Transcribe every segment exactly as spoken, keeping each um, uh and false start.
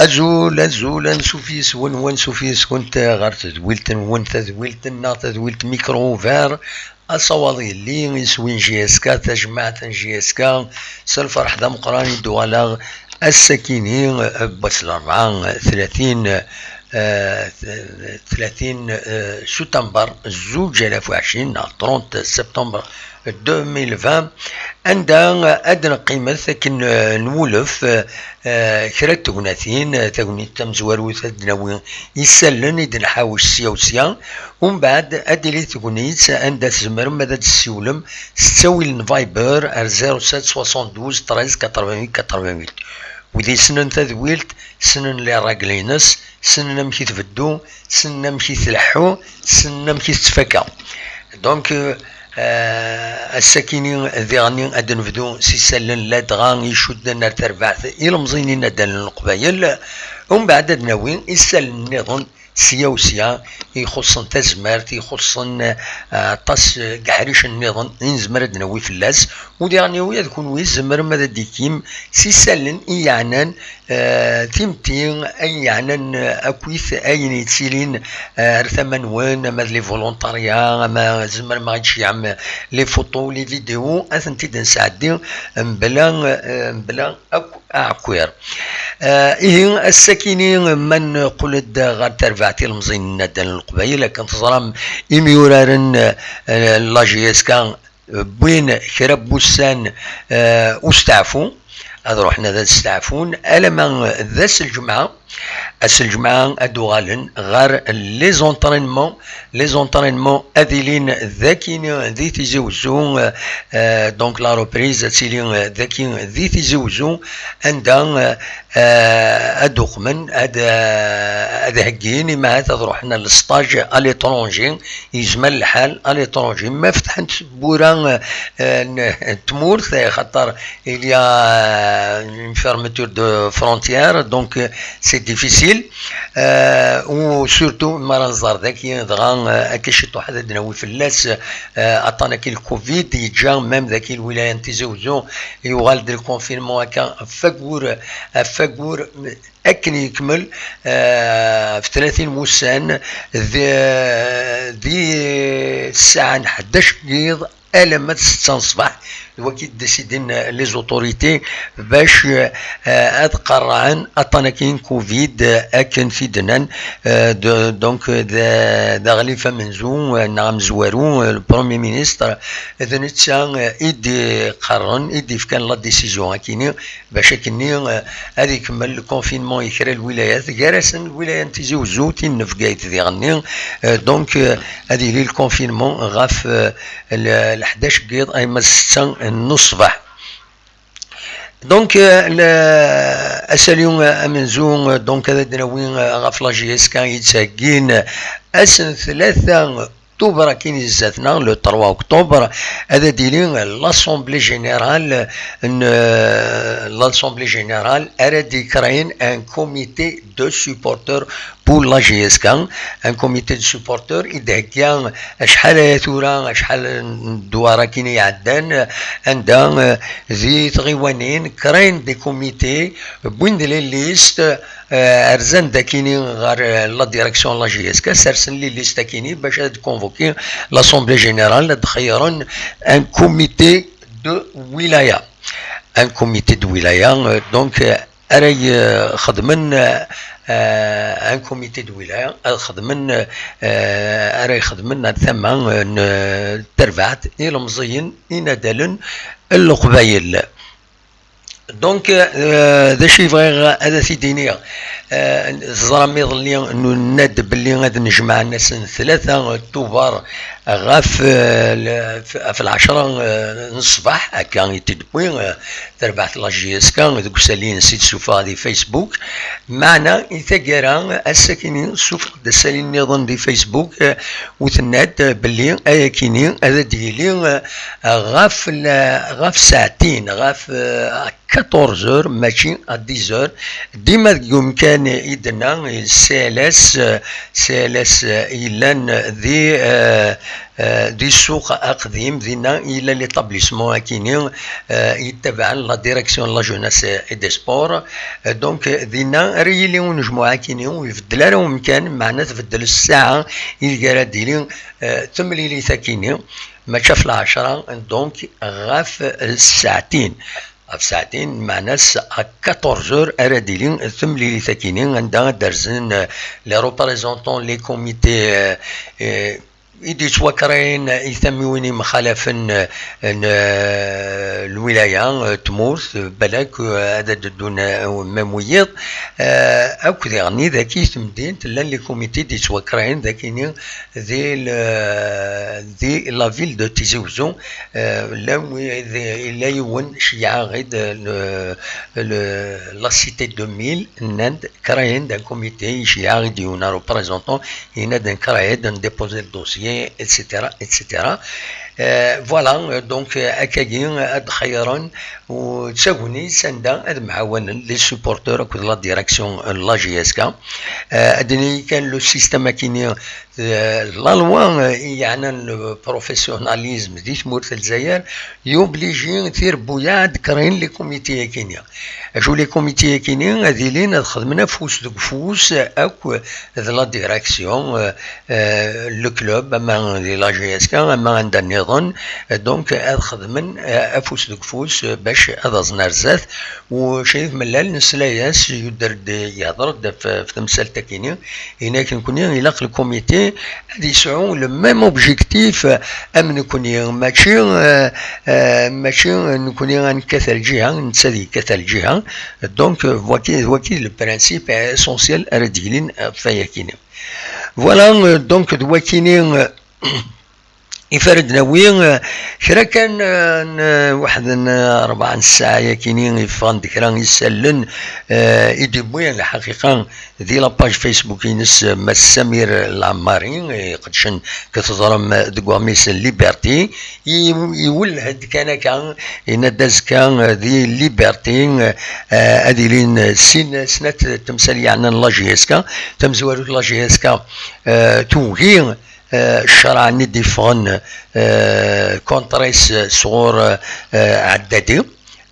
Azul, azul, ansuf yes-wen, wansuf yes-kent ɣer tedwilt-nwen, tadwilt-nneɣ, tadwilt Micro Ouvert. Asawaḍ yelli, iswi n J S K, tajmaɛt n J S K, s lferḥ d ameqqran i d-uɣaleɣ ass-akini, eh, n wass n Larebɛa, tlatin, eh, tlatin, eh, sutamber, zuǧ alaf u ɛecrin, neɣ trente septembre deux mille vingt, anda ad d-neqqimet akken, eh, nwulef, eh, kra n tegnatin, eh, tagnit tamezwarut ad d-nawi isallen i d-nḥawec sya u sya, umbeɛd ad d-tili tegnit anda tzemrem ad d-tessiwlem s ttawil n Viber ar zéro sept soixante-douze treize quatre-vingt-huit quatre-vingt-huit. Wid yessnen tadwilt, ssnen les règles-ines, ssnen amek i tbeddu, ssnen amek i tleḥḥu, ssnen amek i tettfaka. Donc, euh, euh, ass-akini diɣenni ad d-nebdu s isallen ladɣa icudden ar terbaɛt ilemẓiyen inaddalen n Leqbayel, umbeɛd ad d-nawi isallen nniḍen sya u sya, ixuṣṣen tazmert, ixuṣṣen, eh, aṭas, eh, n yeḥricen nniḍen i nezmer ad d-nawi fell-as. U diɣen-iwi ad kunwi tzemrem ad d-tikim s isallen i yeɛnan, eh, timetti, ay yeɛnan, eh, akkit ayen yettilin, eh, ar tama-nwen, ama d les volontariats, ama tzemrem ad d-tceyyɛem les photos, les vidéos, ad tent-id-nesɛeddi mebla, eh, mebla akk aɛekkiṛ. Eh, ihi, ass-akini ma neqqel-d ɣer terbaɛt ilemẓiyen n naddal n Leqbayel, akken teẓram imyuraren, eh, n la J S K wwin kra n wussan, eh, usteɛfu, ad ruḥen ad steɛfun alamma d ass n lǧemɛa. Ass n lǧemɛa ad d-uɣalen ɣer les entraînements. Les entraînements ad ilin daki di Tizi Wezzu, euh, donc la reprise ad tili daki di Tizi Wezzu, anda, euh, ad uqmen, ad, euh, ad heggin, imahat ad ruḥen à le stage à l'étranger, yezmer lḥal à l'étranger. Ma fetḥent tewwura, euh, n tmurt, xaṭer il y a, euh, une fermeture de frontières, donc, euh, c'est difficile. Euh, u surtout, mi ara nẓer daki, dɣa, euh, akka ciṭuḥ ad d-nawi fell-as, euh, aṭṭan-agi n Covid, yeǧǧa même daki lwilaya n Tizi Wezzu, yuɣal-d le confinement akka ɣef waggur, ɣef waggur, akken yekmel, euh, ɣef tlatin n wussan, di, di ssaɛa n ḥdac n yiḍ, alamma d ssetta n ṣṣbeḥ, d wagi i d-décidin les autorités bac, euh, ad qerrɛen aṭṭan-agi n Covid, euh, akken t-id-nnan, euh, de, donc, d, d aɣlif amenzu, euh, neɣ amezwaru, euh, le Premier ministre, d netta, euh, i d-iqerren, i d-ifkan la décision akini, bac akkenni, eh, ad ikemmel le confinement i kra n lwilayat, gar-asen lwilaya n Tizi Wezzu, tin n Bgayet diɣenni. Eh, donc, eh, ad yili le confinement ɣef, eh, l-, leḥdac n yiḍ, ayma d ssetta n ṣṣbeḥ. Donc, eh, le, asalu, eh, amenzu, eh, donc, ad d-nawi, eh, ɣef la J S K i d-ttheggin, eh, ass n tlata octobre akin i zdat-neɣ, le trois octobre, ad d-tili l'Assemblée générale n, euh, l'Assemblée générale ara d-ikrayen un comité de supporters pour la J S K, un comité de supporters i d-thegga acḥal aya tura, acḥal n ddwar akin i iɛeddan, anda, euh, di tɣiwanin krayen des comités, wwin-d les listes, euh, rzan-d akini ɣer, euh, la direction n la J S K, sersen les listes akini bac ad convoquer l'Assemblée générale, ad xeyyren un comité de wilaya. Un comité de wilaya, euh, donc, euh, ara ixedmen, euh, euh, un comité de wilaya, ad xedmen, euh, ara ixedmen ar tama, euh, n, euh, terbaɛt ilemẓiyen inadalen n Leqbayel. Donc, euh, d acu i bɣiɣ ad t-id-iniɣ? Euh, teẓram iḍelli, nenna-d belli ad nejmeɛ ass n tlata Tubeṛ ɣef, euh, le-, ɣef lɛecṛa, euh, n ṣṣbeḥ, akka i t-id-tewwi, euh, terbaɛt la J S K deg usalli-ines i d-tessufeɣ di Facebook. Meɛna i taggara, ass-akini, ssufeɣ-d asalli nniḍen di Facebook, euh, u tenna-d, euh, belli ayakini ad d-yili, euh, ɣef la-, ɣef saɛtin, ɣef, euh, quatorze heures, mačči à dix heures. Dima deg umkan i d-tenna, C L S, euh, C L S, euh, yellan di, euh, euh, di ssuq aqdim, dinna yella l'établissement akini, euh, yettabaɛen la direction de la jeunesse et des sports. Euh, donc, dinna ara yili unejmuɛ akini, ur ibeddel ara umkan, meɛna tbeddel ssaɛa ideg ara d-tili, euh, temlilit akini, mačči ɣef lɛecṛa, donc ɣef ssaɛtin. Ɣef ssaɛtin, meɛna à quatorze heures ara d-tili temlilit akini, anda ad d-rzen, euh, les représentants, les comités, euh, euh, i d-yettwakrayen i tamiwin yemxalafen, euh, n, euh, lwilaya, euh, tmurt, euh, balak, euh, ad d-ddun, euh, même wiyiḍ, euh, akk diɣen dagi temdint, llan les comités d-yettwakrayen dagini di le-, di la ville de Tizi Ouzou, euh, là où il y a une le, le, la cité deux mille, nnan-d, créer un comité, iceyyeɛ-d yiwen représentant, yenna-d, créer, déposer le dossier, et cetera, et cetera. Euh, voilà, euh, donc, euh, akkagi, euh, ad xeyyren, u d tagnit sanda ad mɛawanen les supporters akked la direction, euh, n la J S K. Euh, ad nini kan le système akini, euh, la loi, euh, i yeɛnan le professionnalisme di tmurt n Lezzayer, yoblijin tirebbuyaɛ ad d-krin les comités akini. Acu les comités akini ad ilin ad xedmen afus deg ufus akk d la direction, euh, euh, le club, ama di la J S K, ama anda nniḍen. Donc, ad xedmen, euh, afus deg ufus, euh, bac ad aẓen ar zdat. U Crif Mellal nesla-yas, yudder-d, yehder-d ɣef, ɣef temsalt akini. Yenna-k, nekkni ilaq le comité ad yesɛu le même objectif, euh, am nekkni, mačči, euh, euh, mačči nekkni ad nekkat ar lǧiha, netta ad yekkat ar lǧiha. Donc, euh, waki, waki le principe essentiel ara d-yilin ɣef wayakini. Voilà, euh, donc, d wakini, euh, ifar ad nawi, euh, kra kan, euh, n, euh, waḥed n, euh, rebɛa n ssaɛa yakini yeffɣen-d kra isallen, euh, i d-yewwi lḥaqiqa di la page Facebook-ines, euh, Mass Samir Lɛemmari, iqeddcen, ka teẓrem, euh, deg uɣmis Liberté, i-, iwelleh-d kan akka, yenna-d azekka, euh, di Liberté, euh, euh, ad ilin, euh, sin, snat temsal yeɛnan la J S K, tamezwarut la J S K, euh, tugi, euh, ccṛeɛ-nni d-iffɣen, euh, contre-s sɣur, euh, Ɛeddadi.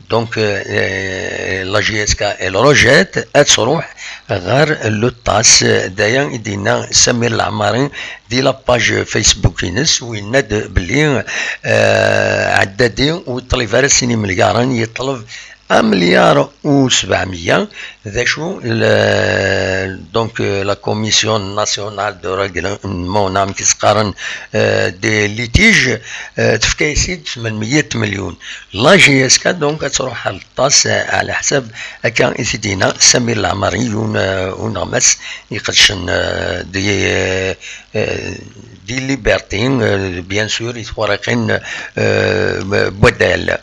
Donc, euh, la J S K elle rejette, ad tṛuḥ ɣer le TAS, d aya i d-yenna Samir Lɛemmari di la page Facebook-ines, u yenna-d belli, euh, Ɛeddadi ur yeṭlib ara sin imelgaren, yeṭleb un milliard u sebɛemya, d acu, le, donc, euh, la Commission Nationale de Règlement, amek i s-qqaren, euh, des litiges, euh, tefka-yas-id tmenmiyat milyun. La J S K, donc, ad tṛuḥ ɣer le TAS, euh, ɛla ḥsab akka i t-id-yenna Samir Lɛemmari, yiwen, euh, uneɣmas iqeddcen, euh, di, euh, euh, di Liberté, euh, bien sûr, i twerriqin, euh, n waddal.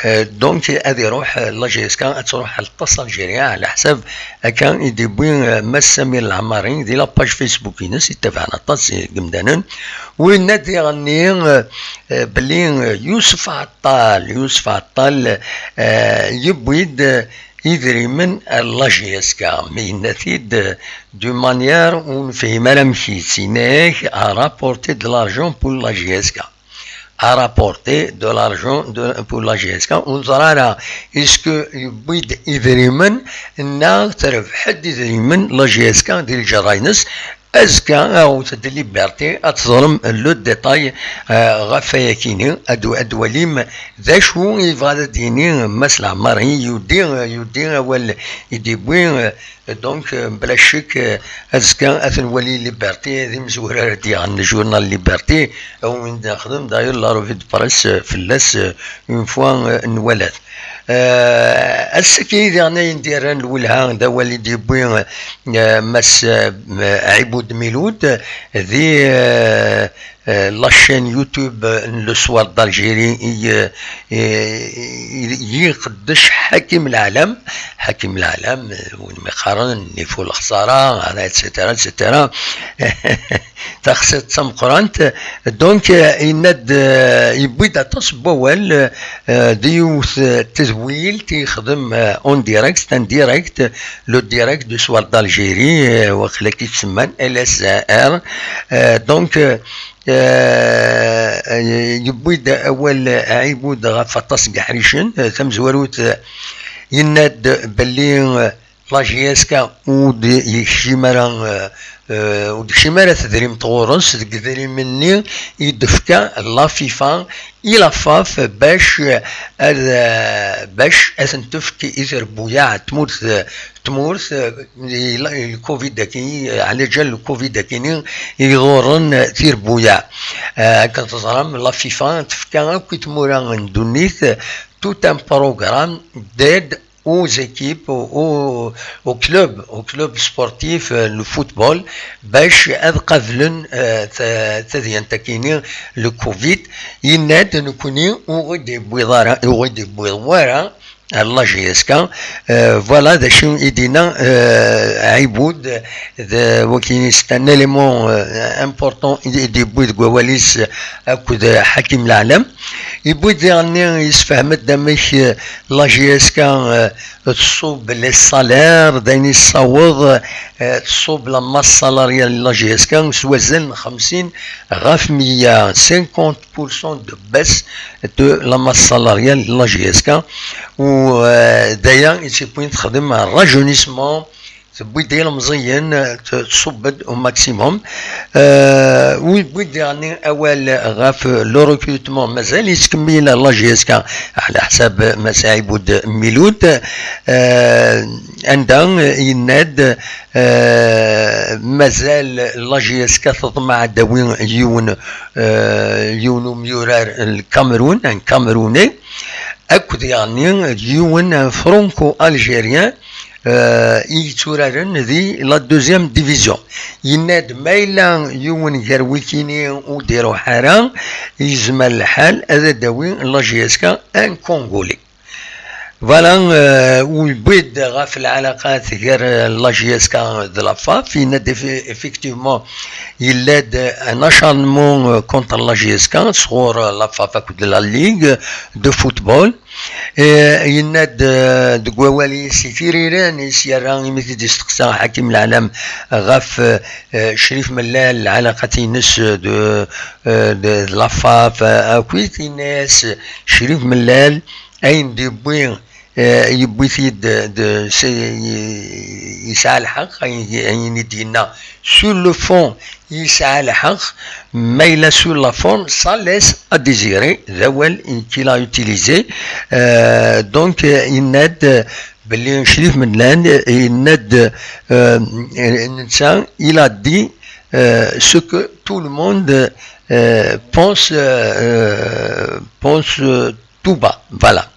Euh, donc, ad iṛuḥ, euh, la J S K, ad tṛuḥ ɣer le TAS Algérie, ɛla ḥsab akka i d-yewwi, euh, Mass Samir Lɛemmari di la page Facebook-ines, yettabaɛen aṭas n yimdanen. U yenna-d diɣenni, euh, euh, belli, euh, Yusef Ɛeṭṭal, Yusef Ɛeṭṭal, euh, yewwi-d, euh, idrimen ar la J S K, mi yenna-t-id, euh, d'une manière ur nefhim ara amek-itt, yenna-ak a rapporté de l'argent pour la J S K. A rapporté de l'argent de, pour la J S K. Ur neẓra ara, est-ce que yewwi-d idrimen neɣ terbeḥ-d idrimen la J S K di lǧerra-ines? Azekka, aɣet-d Liberté, ad teẓrem le détail, euh, ɣef wayakini, ad, ad twalim d acu i yebɣa ad d-yini Mass Lɛemmari, yudi, yudi awal i d-yewwi, euh, donc, euh, bla ccek, euh, azekka ad t-nwali Liberté, d imezwura ara d-yaɣen journal Liberté, awi d-nexdem, d'ailleurs, la revue de presse, euh, fell-as, euh, une fois, euh, nwala-t. Euh, ass-agi diɣen ayen d-yerran lwelha d awal i d-yewwi, euh, Mass, euh, Ɛibud Milud di, euh, euh, la chaîne YouTube n Le Soir d'Algérie i, euh, i, i, i iqeddec Ḥakim Lɛalam. Ḥakim Lɛalam, euh, win mi qqaren nnif u lexsara, et cetera, et cetera. Taxsayt d tameqqrant. Donc, euh, yenna-d, euh, yewwi-d aṭas n wawal, euh, d yiwet, euh, tedwilt i yexdem, euh, en direct, c'est un direct, le direct du Soir d'Algérie, euh, waqila i t-semman L S A R. Euh, donc, euh, euh, yewwi-d awal Ɛibud ɣef aṭas n yeḥricen, euh, tamezwarut, euh, yenna-d belli, euh, la J S K ur d-yekcim ara, euh, euh, ur d-yekcim ara tedrimt ɣur-s deg idrimen-nni i d-tefka la FIFA i la FAF bac, euh, ad, euh, bac ad ten-tefk i terbuyaɛ n tmurt, euh, tmurt, euh, i la, i lkuvid-agi, euh, ɛlaǧal lkuvid-agi-ni i iḍurren, euh, tirbuyaɛ. Euh, akken teẓram, la FIFA tefka akk i tmura n ddunit, euh, tout un programme d'aide aux équipes, aux, aux, aux clubs, aux clubs sportifs, euh, le football, bac ad qablen, euh, ta-, tadyant-agi-ni, le covid. Yenna-d, nekkni ur ɣ-id-yewwiḍ ara, ur ɣ-id-yewwiḍ wara ar la J S K. Euh, voilà d acu i d-yenna, euh, Ɛibud, d wagi, c'est un élément, euh, important i d-, i d-yewwi deg wawal-is akked Ḥakim Lɛalam. Yewwi-d diɣen-nni, yessefhem-d amek, euh, la J S K, euh, tṣubb les salaires, d ayen yessaweḍ, euh, tṣubb la masse salariale n la J S K s wazal n xemsin ɣef meyya, cinquante pour cent de baisse de la masse salariale n la J S K. U, euh, d aya i tt-yewwin texdem rajeunissement, tewwi-d ilemẓiyen, t-, tṣubb-d au maximum. Euh, u yewwi-d diɣen awal ɣef le recrutement, mazal yettkemmil la J S K ɛla ḥsab Mass Ɛibud Milud, euh, anda yenna-d, euh, mazal la J S K teḍmeɛ ad d-tawi yiwen, euh, yiwen umyurar n Lkamerun, un Camerounais, akked diɣen yiwen franco-algérien, euh, i yetturaren di la deuxième division. Yenna-d ma yella yiwen gar wikini ur d-iruḥ ara, yezmer lḥal ad d-tawi la J S K un Congolais. Voilà, euh, u yewwi-d ɣef lɛalaqat gar, euh, la J S K d la FAF. Yenna-d eff-, effectivement, yella-d un acharnement, euh, contre la J S K sɣur, euh, la FAF akked la Ligue de football. Eh, yenna-d, eh, deg wawal-is i tiriran i s-yerra imi t-id-isteqsa Ḥakim Lɛalam ɣef, eh, Crif Mellal, lɛalaqat-ines de, eh, de, de la FAF, eh, akkit, yenna-yas Crif Mellal, ayen d-yewwi, eh, yewwi-t-id, de, se-, yesɛa lḥeqq, ayen, ayen i d-yenna sur le fond, yesɛa lḥeqq, ma yella sur la forme, ça laisse à désirer, d awal i qu'il a utilisé. Euh, donc, euh, yenna-d, euh, belli Crif Mellal, euh, yenna-d, euh, netta, il a dit, euh, ce que tout le monde, euh, pense, euh, pense, euh, tout bas. Voilà.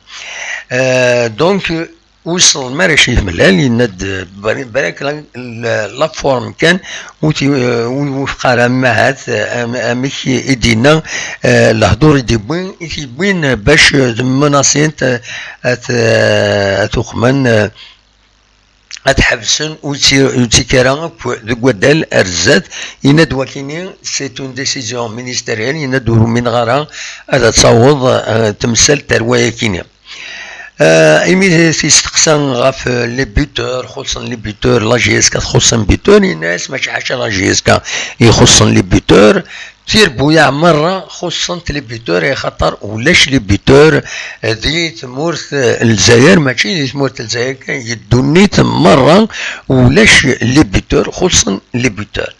Euh, donc, euh, Ur yesseḍlem ara Crif Mellal, yenna-d, bar-, barak la, la, la forme kan, ur t-, ur iwufeq ara, ma ahat, am-, amek i d-yenna, eh, lehdur i d-yewwi, i t-yewwin bac, eh, tmenasint, eh, ad, eh, ad t-uqmen, eh, ad t-ḥebsen, ur tt-, ur yettekki ara akk deg waddal ar zdat. Yenna-d wakini, c'est une décision ministérielle, yenna-d ur umineɣ ara ad taweḍ, eh, temsalt ar wayakini. Euh, imi t-, yesteqsa ɣef, euh, les buteurs, xuṣṣen les buteurs, la J S K txuṣṣ un buteur, yenna-as mačči ḥaca la J S K i xuṣṣen les buteurs, tirbuyaɛ merra xuṣṣent les buteurs, axaṭer ulac les buteurs, euh, di tmurt, euh, n Lezzayer, mačči di tmurt n Lezzayer kan, di ddunit merra ulac les buteurs, xuṣṣen les buteurs.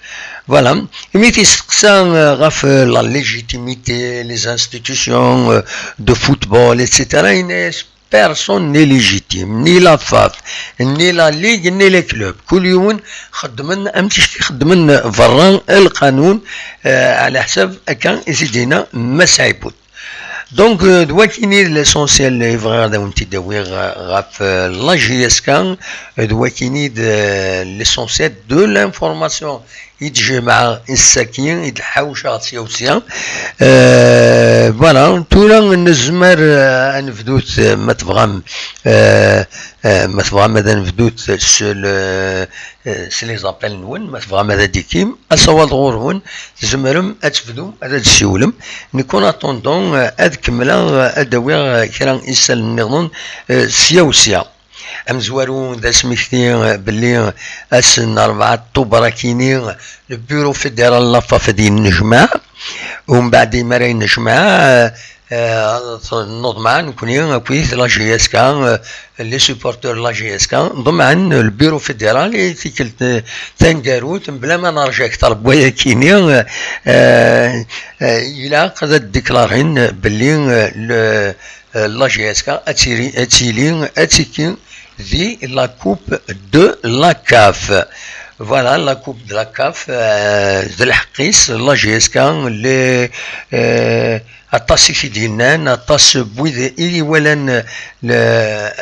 Voilà. Imi t-yesteqsa, euh, ɣef, euh, la légitimité, les institutions, euh, de football, et cetera, yenna-as, personne n'est légitime, ni la FAF, ni la Ligue, ni les clubs. Kul yiwen xeddmen am tikti xeddmen berra lqanun, euh, ɛla ḥsab akka i t-id-yenna Mass Ɛibud. Donc, euh, d wakini d l'essentiel i bɣiɣ ad awen-t-id-awiɣ, euh, ɣef, euh, la J S K, euh, d wakini d, euh, l'essentiel de l'information i d-jemɛeɣ ass-agi, i d-ḥawceɣ sya u sya. Euh, voilà, tura nezmer, euh, ad nebdut, euh, ma tebɣam, euh, euh, ma tebɣam ad nebdut s le, euh, s les appels-nwen, ma tebɣam ad d-ikim, asawaḍ ɣur-wen, tzemrem ad tebdum, ad d-tsiwlem. Nekk, en attendant, euh, ad kemmleɣ, euh, ad d-awiɣ, euh, kra isalen nniḍen, euh, sya u sya. Amezwaru d asmekti, euh, belli ass n rebɛa Tubeṛ akini, le bureau fédéral n la FAF ad yennejmaɛ, umbeɛd imi ara yennejmaɛ, euh, euh, neḍmeɛ nekni akkit la J S K, euh, les supporters de la J S K, ḍemɛen le bureau fédéral i tikkelt, euh, taneggarut, mebla ma nerǧa akteṛ n wayakini, euh, euh, euh, ilaq ad d-deklarin belli, euh, le, euh, la J S K ad tili, ad tili, ad tekki di la coupe de la CAF. Voilà, la coupe de la CAF, euh, d lḥeqq-is, la J S K, les, euh, aṭas i t-id-yennan, aṭas n wid i iwalan, euh, le,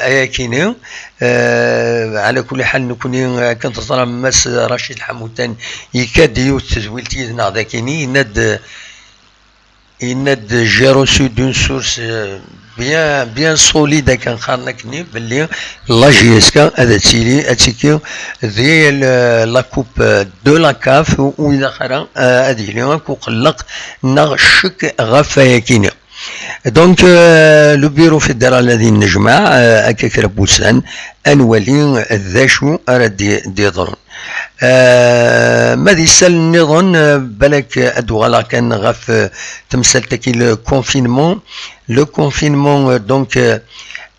ayakini. Euh, ɛla kulli ḥal, nekni, akken teẓram, Mass Racid Ḥamutan yekka-d yiwet tedwilt yid-neɣ dakini, yenna-d, yenna-d, j'ai reçu d'une source, euh, bien, bien solide, akken qqaren akkenni, belli la J S K ad tili, ad tili di le, la coupe, euh, de la CAF, u ilaq ara, euh, ad yili akk uqelleq neɣ ccek ɣef wayakini. Donc, euh, le bureau fédéral ad yennejmaɛ, euh, akka kra n wussan, ad nwali d acu ara d-, d-yeḍrun. Euh, ma d isal nniḍen, euh, balak ad uɣaleɣ kan ɣef, euh, temsalt-agi, le confinement. Le confinement, euh, donc, euh,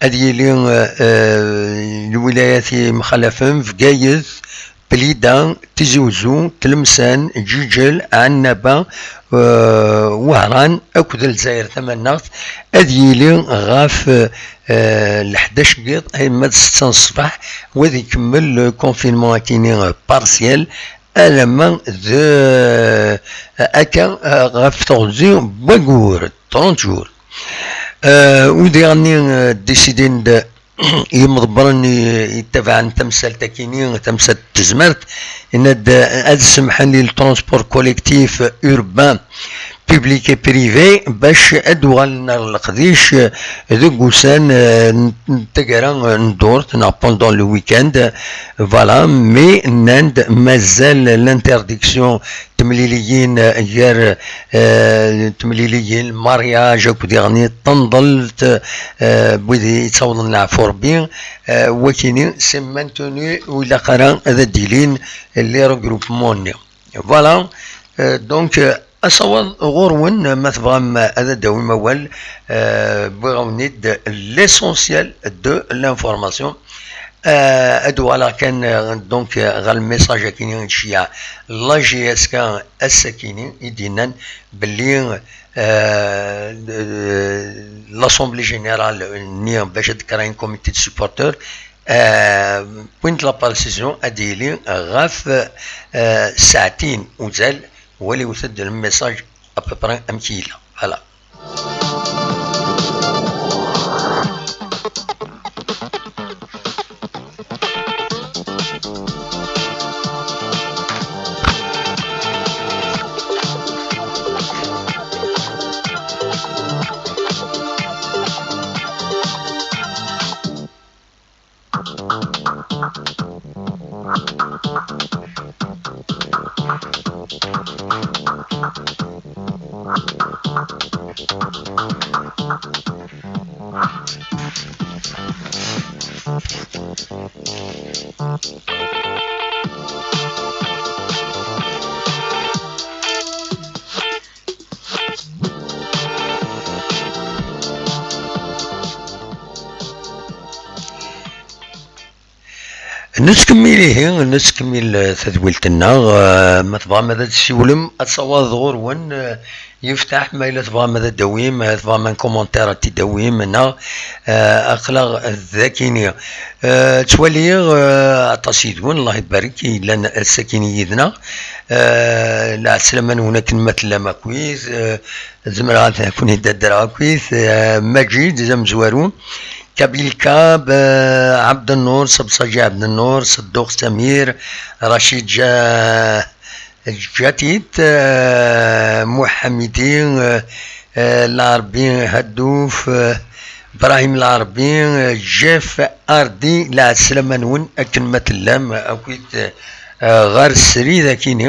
ad yili, euh, euh, lwilayat yemxalafen, Bgayet, Blida, Tizi Uzzu, Tlemsan, Ǧiǧel, Ɛennaba, euh, Wehran akked Lezzayer Tamaneɣt, ad yili ɣef, euh, leḥdac n yiḍ, arma d ssetta n ṣṣbeḥ, u ad ikemmel le confinement akini, euh, partiel, alamma d, euh, akka, euh, ɣef teɣzi n waggur, trente jours. Euh, u diɣenni, euh, décidin-d yimḍebbren i, yettabaɛen tamsalt akini, tamsalt n tezmert, yenna-d, euh, ad semḥen i le transport collectif urbain, public et privé, bac ad uɣalen ar leqdic, euh, deg ussan, euh, n, n taggara, euh, n ddurt, neɣ pendant le week-end, euh, voilà, mais nnan-d mazal l'interdiction, temliliyin, euh, gar, euh, temliliyin, mariage, akked diɣenni, tanḍelt, euh, n wid yettawḍen leɛfu Rebbi, euh, wakini, c'est maintenu, ur ilaq ara ad d-ilin les regroupements-nni. Voilà, euh, donc, euh, asawaḍ ɣur-wen, ma tebɣam ad d-tawim awal, euh, wwiɣ-awen-id l'essentiel de l'information. Euh, ad uɣaleɣ kan, euh, donc, euh, ɣer le message akini i d-tceyyeɛ la J S K ass-akini, i d-yennan belli, euh, euh, l'assemblée générale-nni bac ad d-créer un comité de supporters, euh, point de la précision ad yili ɣef, euh, saɛtin uzal, waliwet-d le message à peu près amek yella. Voilà. Nettkemmil ihi, nettkemmil, eh, tadwilt-nneɣ. Eh, ma tebɣam ad d-tessiwlem, ad tessawaḍ ɣur-wen, eh, yeftaḥ, ma yella tebɣam ad d-tawim, eh, tebɣam un commentaire ad t-id-tawim, neɣ, eh, aql-aɣ d akini. Eh, ttwaliɣ, eh, aṭas yid-wen, Allah ibarek, yellan ass-akini yid-neɣ. Eh, lɛeslama-nwen akken ma tellam akkit, eh, zemreɣ ad ken-id-addreɣ akkit, eh, Majid, d amezwaru. Kabil Kab, eh, Abdennur, Sabsaji Abdennur, Sedduq Samir, Racid Ja-, Jatit, eh, Muḥamidi, eh, eh, Larbi Hadduf, eh, Ibrahim Larbi, eh, Jeff Ardi, lɛeslama-nwen akken ma tellam, eh, akkit, eh, ɣer srid akini.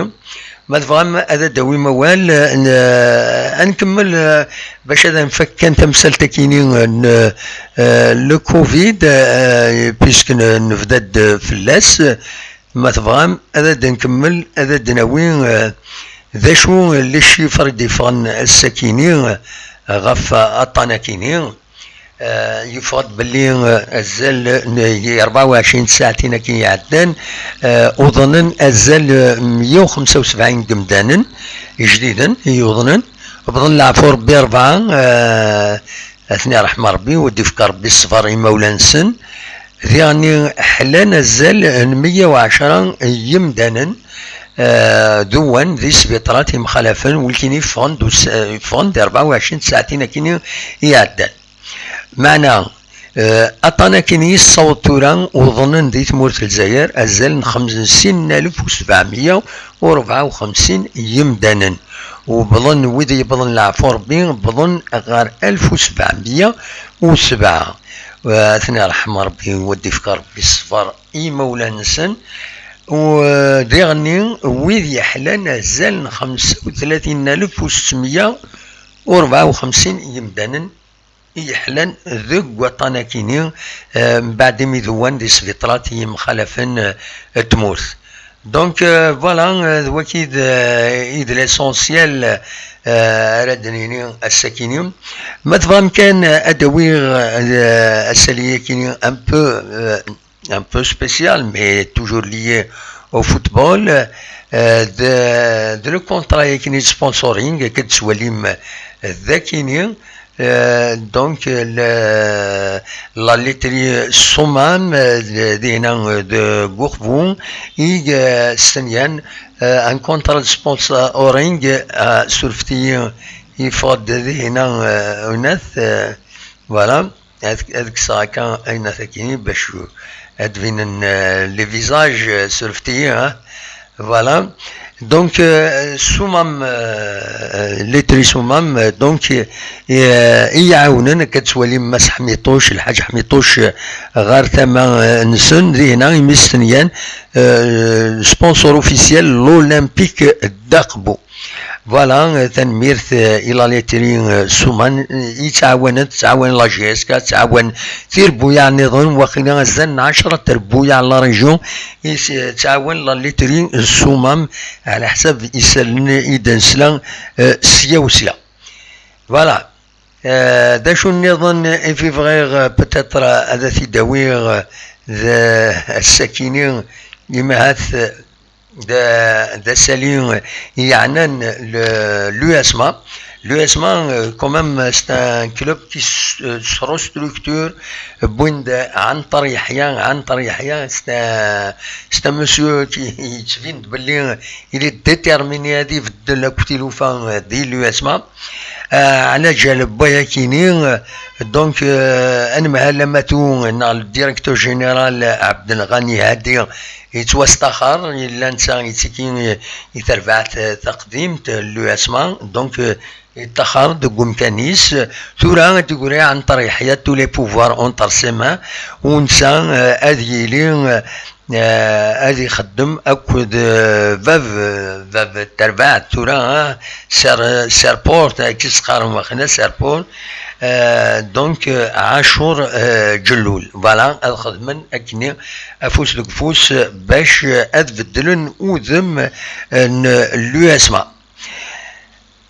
Ma tebɣam ad d-tawim awal, eh, n-, eh, ad nkemmel, eh, bac ad nfak kan tamsalt akini, eh, n, eh, le covid, eh, puisque n-, nebda-d fell-as. Ma tebɣam ad d-nkemmel, ad d-nawi, eh, d acu les chiffres i d-yeffɣen ass-akini, eh, ɣef aṭṭan akini. Eh, yeffeɣ-d belli, eh, azal n rebɛa u ɛecrin tsaɛtin akken iɛeddan, eh, uḍnen azal, eh, meyya u xemsa u sebɛin n yemdanen ijdiden i yuḍnen. Bḍen leɛfu Rebbi rebɛa, eh, ad ten-iṛḥem Rebbi, u d-ifk Rebbi ṣṣber i imawlan-nsen. Diɣen ḥlan azal n meyya u ɛecra n yemdanen, eh, d uwan di sbiṭrat imxalafen, wulkin yeffɣen-d us-, eh, yeffɣen-d rebɛa u ɛecrin tsaɛtin akken iɛeddan. Meɛna, eh, aṭṭan akken yessaweḍ tura, uḍnen di tmurt n Lezzayer azal n xemsin alef u sebɛemya u rebɛa u xemsin yemdanen. Wwḍen, wid yewwḍen leɛfu Rebbi, wwḍen ɣer alef u sebɛemya u sebɛa. Eh, ad ten-iṛḥem Rebbi, u ad d-ifk Rebbi ṣṣber i yimawlan-nsen. U, eh, diɣenni, wid yeḥlan azal n xemsa u tlatin alef u settemya u rebɛa u xemsin yemdanen i yeḥlan deg waṭṭan akini, eh, mbeɛd imi d-wwan di sbiṭrat yemxalafen, eh, n tmurt. Donc, euh, voilà, euh, d waki d, euh, i d l'essentiel, euh, ara d-nini ass-akini. Ma tebɣam kan, euh, ad d-awiɣ, euh, asali-akini un peu, euh, un peu spécial, mais toujours lié au football, euh, de, de le contrat-akini de sponsoring, akka d-tettwalim d akini, euh, donc, le, la laiterie Soumam, euh, de, de, de Gourvou, i, euh, stenyan, euh, un contrat de sponsoring, euh, surfti, il faut de, de, euh, honnête, euh, voilà. Ad, ad kkseɣ akka ayen akini bac ad d-binen, euh, les visages, euh, surfti, hein. Voilà. Donc, euh, Soumam, euh, laiterie Soumam, euh, donc, euh, i iɛawnen, akka tettwalim Mass Ḥmiṭuc, Lḥaǧ Ḥmiṭuc, euh, ɣer tama, euh, nsen, dihna imi stenyan, euh, sponsor officiel, l'Olympique d'Aqbu. Voilà, euh, tanemmirt, euh, i la laiterie, euh, Soumam, euh, yettɛawan, tettɛawan la J S K, tettɛawan tirbuyaɛ nniḍen, waqila azal n ɛecra n trebbuyaɛ n la région, i s-, tettɛawan la laiterie Soumam, ɛla ḥsab isallen i d-nesla, euh, sya u sya. Voilà. Euh, d acu nniḍen i fi bɣiɣ, euh, peut-être, euh, ad t-id-awiɣ, euh, d, euh, ass-akini, imahat, euh, d, d asali yeɛnan le, l'U S M A. L'U S M A, euh, quand même, c'est un club qui s-, euh, se restructure. Wwin-d Anṭer Yeḥya, Anṭer Yeḥya, c'est un, c'est un monsieur qui, yettbin-d belli il est déterminé ad ibeddel akk tilufa, euh, di l'U S M A. Euh, ɛla ǧal n wayakini, euh, donc, euh, anemhal amatu, neɣ le directeur général, euh, Abdelghani Hadi, yettwastaxer, yella netta yettiki i, i terbaɛt, euh, taqdimt, euh, l'U S M A, donc, euh, yettaxer deg umkan-is. Tura ad d-igri Anṭer Yeḥya, tous les pouvoirs entre ses mains, u netta, euh, ad yili, euh, euh, ad ixeddem akked, euh, bab, euh, bab n terbaɛt tura, hein, Ser-, Serport, akken s-qqaren waxna Serport, euh, donc, euh, Ɛacur, euh, Ǧellul. Voilà, ad xedmen akkenni afus deg ufus, euh, bac, euh, ad beddlen udem, euh, n l'U S M A.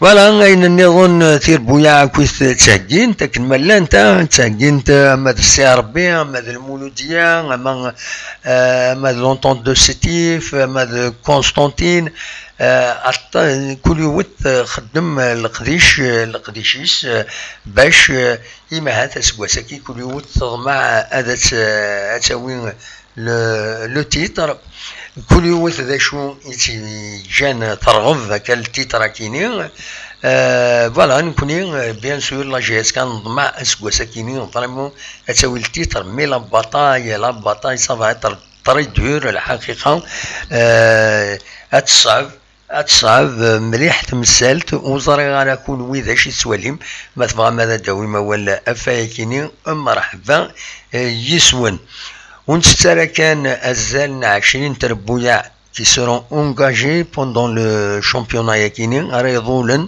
Voilà, ayen nniḍen, eh, tirbuyaɛ akkit ttheggint, akken ma llant, ah, ttheggint, eh, ama d Ssi Ṛebbi, ama d lmuludiya, ama, eh, ama d l'entente de Sétif, ama d Constantine, eh, aṭṭa-, kul yiwet, eh, xeddem, eh, leqdic, eh, leqdic-is, eh, bac, eh, imahat aseggas-agi kul yiwet teḍmeɛ ad tt-, ad tawi le, le titre. Kul yiwet d acu i tt-yeǧǧan terɣeb akka le titre akini. Euh, voilà, nekkni, euh, bien sûr, la J S K neḍmeɛ aseggas akini, vraiment, ad tawi le titre, mais la bataille, la bataille, ça va être très dur, lḥaqiqa. Euh, ad teṣɛeb, ad teṣɛeb, euh, mliḥ temsalt, ur ẓriɣ ara kunwi d acu i tettwalim, ma tebɣam ad d-tawim awal ɣef wayakini, mreḥba, euh, yis-wen. Ur ntett ara kan azal n ɛecrin n trebbuyaɛ qui seront engagés pendant le championnat yakini, ara iḍulen,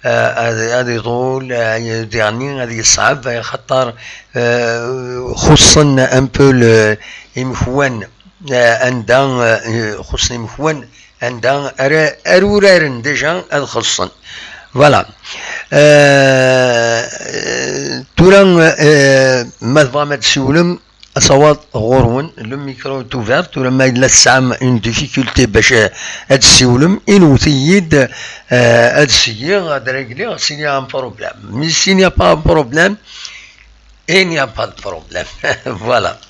euh, ad, ad iḍul, euh, diɣenni ad yeṣɛeb, axaṭer, euh, xuṣṣen un peu le, imekwan, euh, anda, euh, xuṣṣen imekwan anda ara, ara uraren déjà ad xellṣen. Voilà. Euh, tura, euh, ma tebɣam ad d-tsiwlem, asawaḍ ɣur-wen, le micro est ouvert, tura ma yella tesɛam une difficulté bac, euh, ad d-tsiwlem, inwet-iyi-d, euh, ad syiɣ, ad régliɣ, s'il y a un problème. Mais s'il n'y a pas un problème, il n'y a pas de problème. Voilà.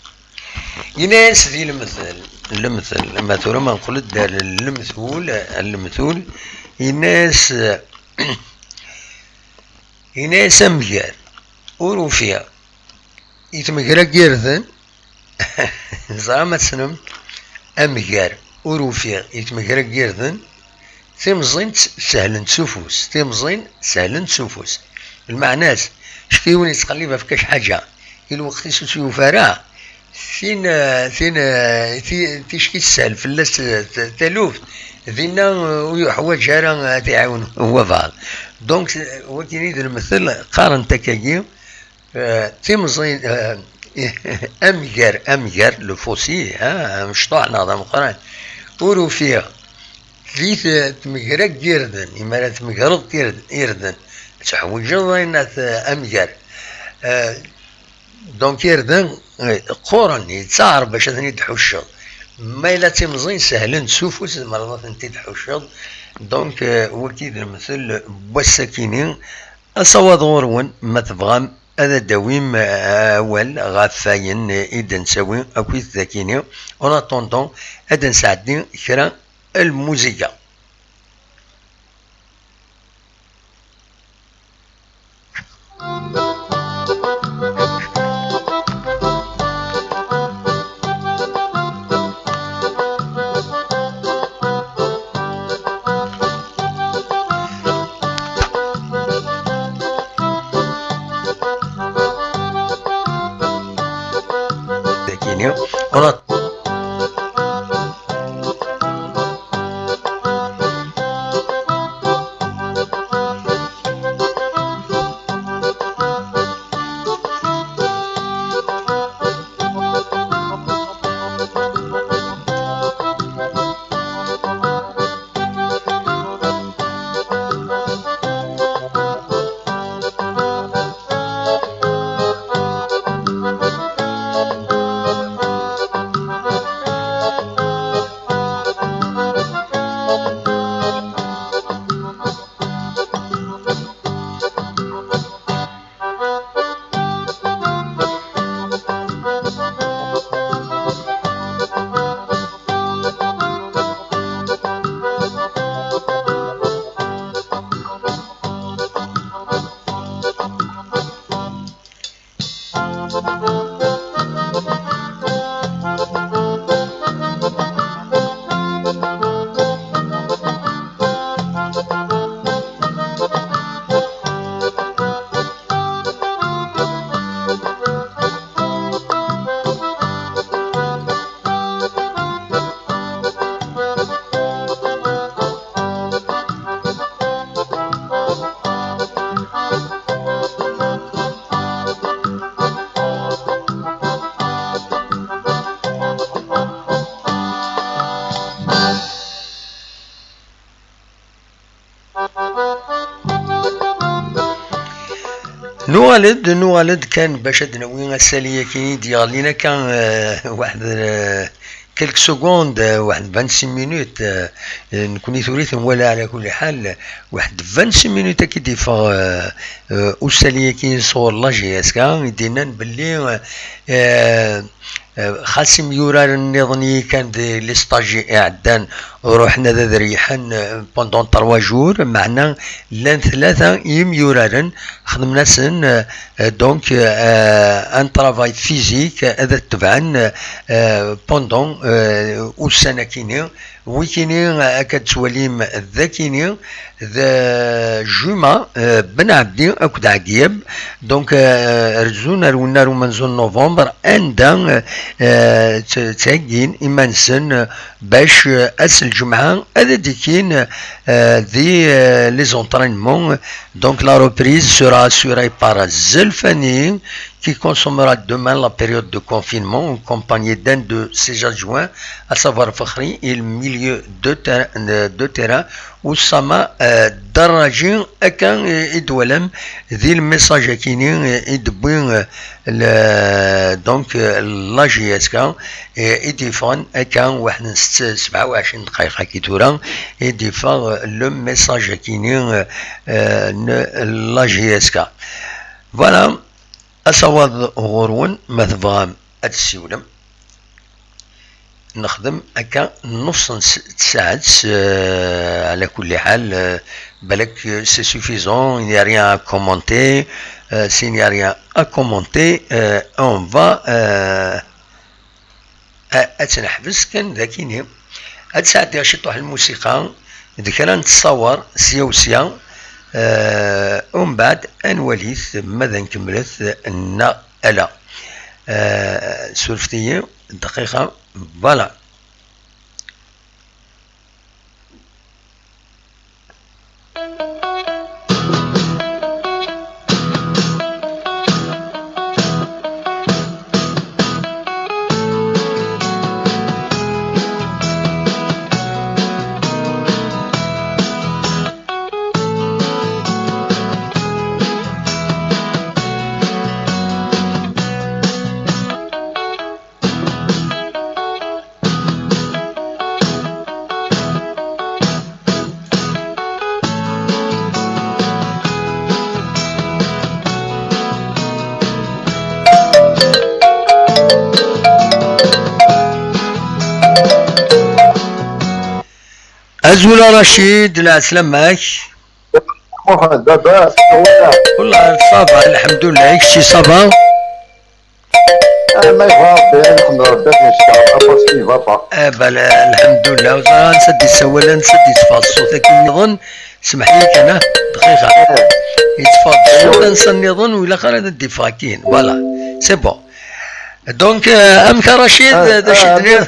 Yenna-yas di lemtel, lemtel, ma tura ma nqel-d ar lemtul, lemtul, yenna-yas, yenna-yas amger, ur ufiɣ i tmegra n yirden, ẓram ad tessnem, amger, ur ufiɣ i tmegra n yirden, timẓin s-, sehlent s ufus, timẓin sehlent s ufus. Lmeɛna-s, kečč yiwen yettqellib ɣef kac ḥaǧa, i lweqt-is ur tt-yufi ara, tin, eh, tin, eh, ti-, ticki teshel fell-as, eh, t-, taluft, dinna, eh, ur yuḥwaǧ ara, eh, ad t-iɛiwen wabeɛḍ. Donc, eh, wagini d lemtel, qqaren-t akkagi, eh, timẓin, eh, amger, amger, le fossé, ah, amecṭuḥ neɣ d ameqqran, ur ufiɣ di t-, tmegra n yirden, imi ara tmegreḍ ird-, irden, teḥwiǧeḍ ayen at-, amger. Eh, donc irden, eh, qquren, yettaɛer bac ad ten-id-tḥucceḍ. Ma yella d timẓin, sehlen s ufus, tzemreḍ ad tent-id-tḥucceḍ. Donc, eh, wagi d lemtel n wass-akini. Asawaḍ ɣur-wen, ma tebɣam ad d-tawim, eh, awal ɣef wayen i d-nettawi akkit d akini. En attendant, ad d-nesɛeddi kra n lmuzika. Dagini, on a- Nuɣal-d, nuɣal-d kan bac ad d-nawi asali-agi i d-yeɣlin akka, eh, waḥed, eh, quelques secondes, eh, waḥed vingt-six minutes, eh, eh, nekni tura i t-nwala ɛla kulli ḥal, waḥed vingt-six minutes akka i d-yeffeɣ, eh, eh, usali-agi sɣur la J S K, i d-yennan belli, eh, eh, xas imyuraren nniḍen i kan di les stages iɛeddan ruḥen ad ad reyḥen, eh, pendant trois jours, meɛna llan tlata yimyuraren xedmen-asen, eh, eh, donc, eh, un travail physique ad tebɛen, eh, pendant, eh, ussan akini. Wikini, eh, akka d-twalim d akini, d Juma, eh, Ben Ɛebdi akked Ɛeggiyab. Donc, eh, rezzun ar wennar umenzu n novembre, anda, eh, eh, tt-, ttheggin iman-nsen, eh, bac, eh, ass n lǧemɛa ad d-ikkin, eh, di, eh, les entraînements. Donc, la reprise sera assurée par Zelfani, qui consommera demain la période de confinement, accompagné d'un de ses adjoints, à savoir Fakhri, et le milieu de ter-, de terrain, Oussama, euh, Darraji, akken, euh, i d-twalam di le message akini, euh, i d-tewwi, euh, le, donc, euh, la J S K, euh, i d-yeffɣen akka waḥed n setta, sebɛa u ɛecrin dqayeq akka tura, i d-yeffeɣ, euh, le message akini, euh, euh, n la J S K. Voilà. Asawaḍ ɣur-wen, ma tebɣam ad tessiwlem. Nexdem akka nnus n s-, tsaɛet, euh, ɛla kulli ḥal, euh, balak, euh, c'est suffisant, il n'y a rien à commenter, euh, s'il n'y a rien à commenter, euh, on va, euh, A-, ad tt-neḥbes kan d akini. Ad sɛeddiɣ ciṭuḥ n lmusiqa d kra n ttṣawer sya u sya, eh, umbeɛd ad nwalit ma ad nkemmlet neɣ ala. Eh, surfet-iyi dqiqa, voilà. Azul a Racid, lɛeslama-k. Muḥend, baba, ça va? Wallah, ça va, lḥemdullah, i kečči, ça va? Ah, ma yebɣa Rebbi, ad nḥemd Rebbi, ad neckeṛ, à part ça, il va pas. Eh ben, la-, lḥemdullah, ur ẓriɣ ansa d-yessawal, ansa d-yetteffeɣ ṣṣut akken nniḍen, semmeḥ-iyi kan, ah, dqiqa. Eh. Yetteffeɣ-d ṣṣut ansa nniḍen, ur ilaq ara ad d-yeffeɣ akin. Voilà, c'est bon. Donc, euh, amek a Racid, eh, d acu i eh, d-tenniḍ?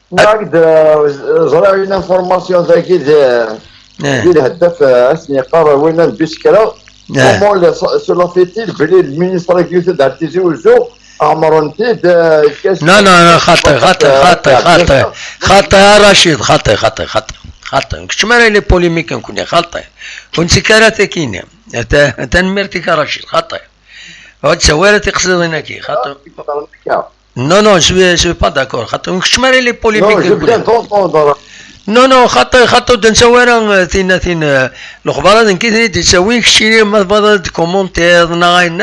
Nniɣ-ak-d, eh, ẓriɣ une information dagi di, eh, di lheddaf, eh, ad sen-yeqqar winna n Biskra. Eh. Comment le, cela fait-il belli le ministre agi yusa-d ar Tizi Uzzu, ɛemren-t-id, eh, yefka-as... Non, non, non, xaṭi, xaṭi, eh, xaṭi, xaṭi, xaṭi, a Racid, xaṭi, xaṭi, xaṭi, xaṭi. Ur keččem ara les polémiques nekkni, xaṭi. Ur nettekk ara tagi-nni. Ta-, tanemmirt-ik a Racid, xaṭi. Ur d-ttawi ara tiqsiḍin-agi, xaṭi. Ah, Non, non, je suis, je suis pas d'accord. Xaṭi, ur keččem ara les polémiques. Non, je viens d'entendre. Non, non, xaṭi, xaṭi, ur d-nettawi ara, euh, tin, tin, euh, lexbar-a d nekk i ten-id-yettawin, keččini ma tebɣiḍ ad d-commentiḍ neɣ ayen,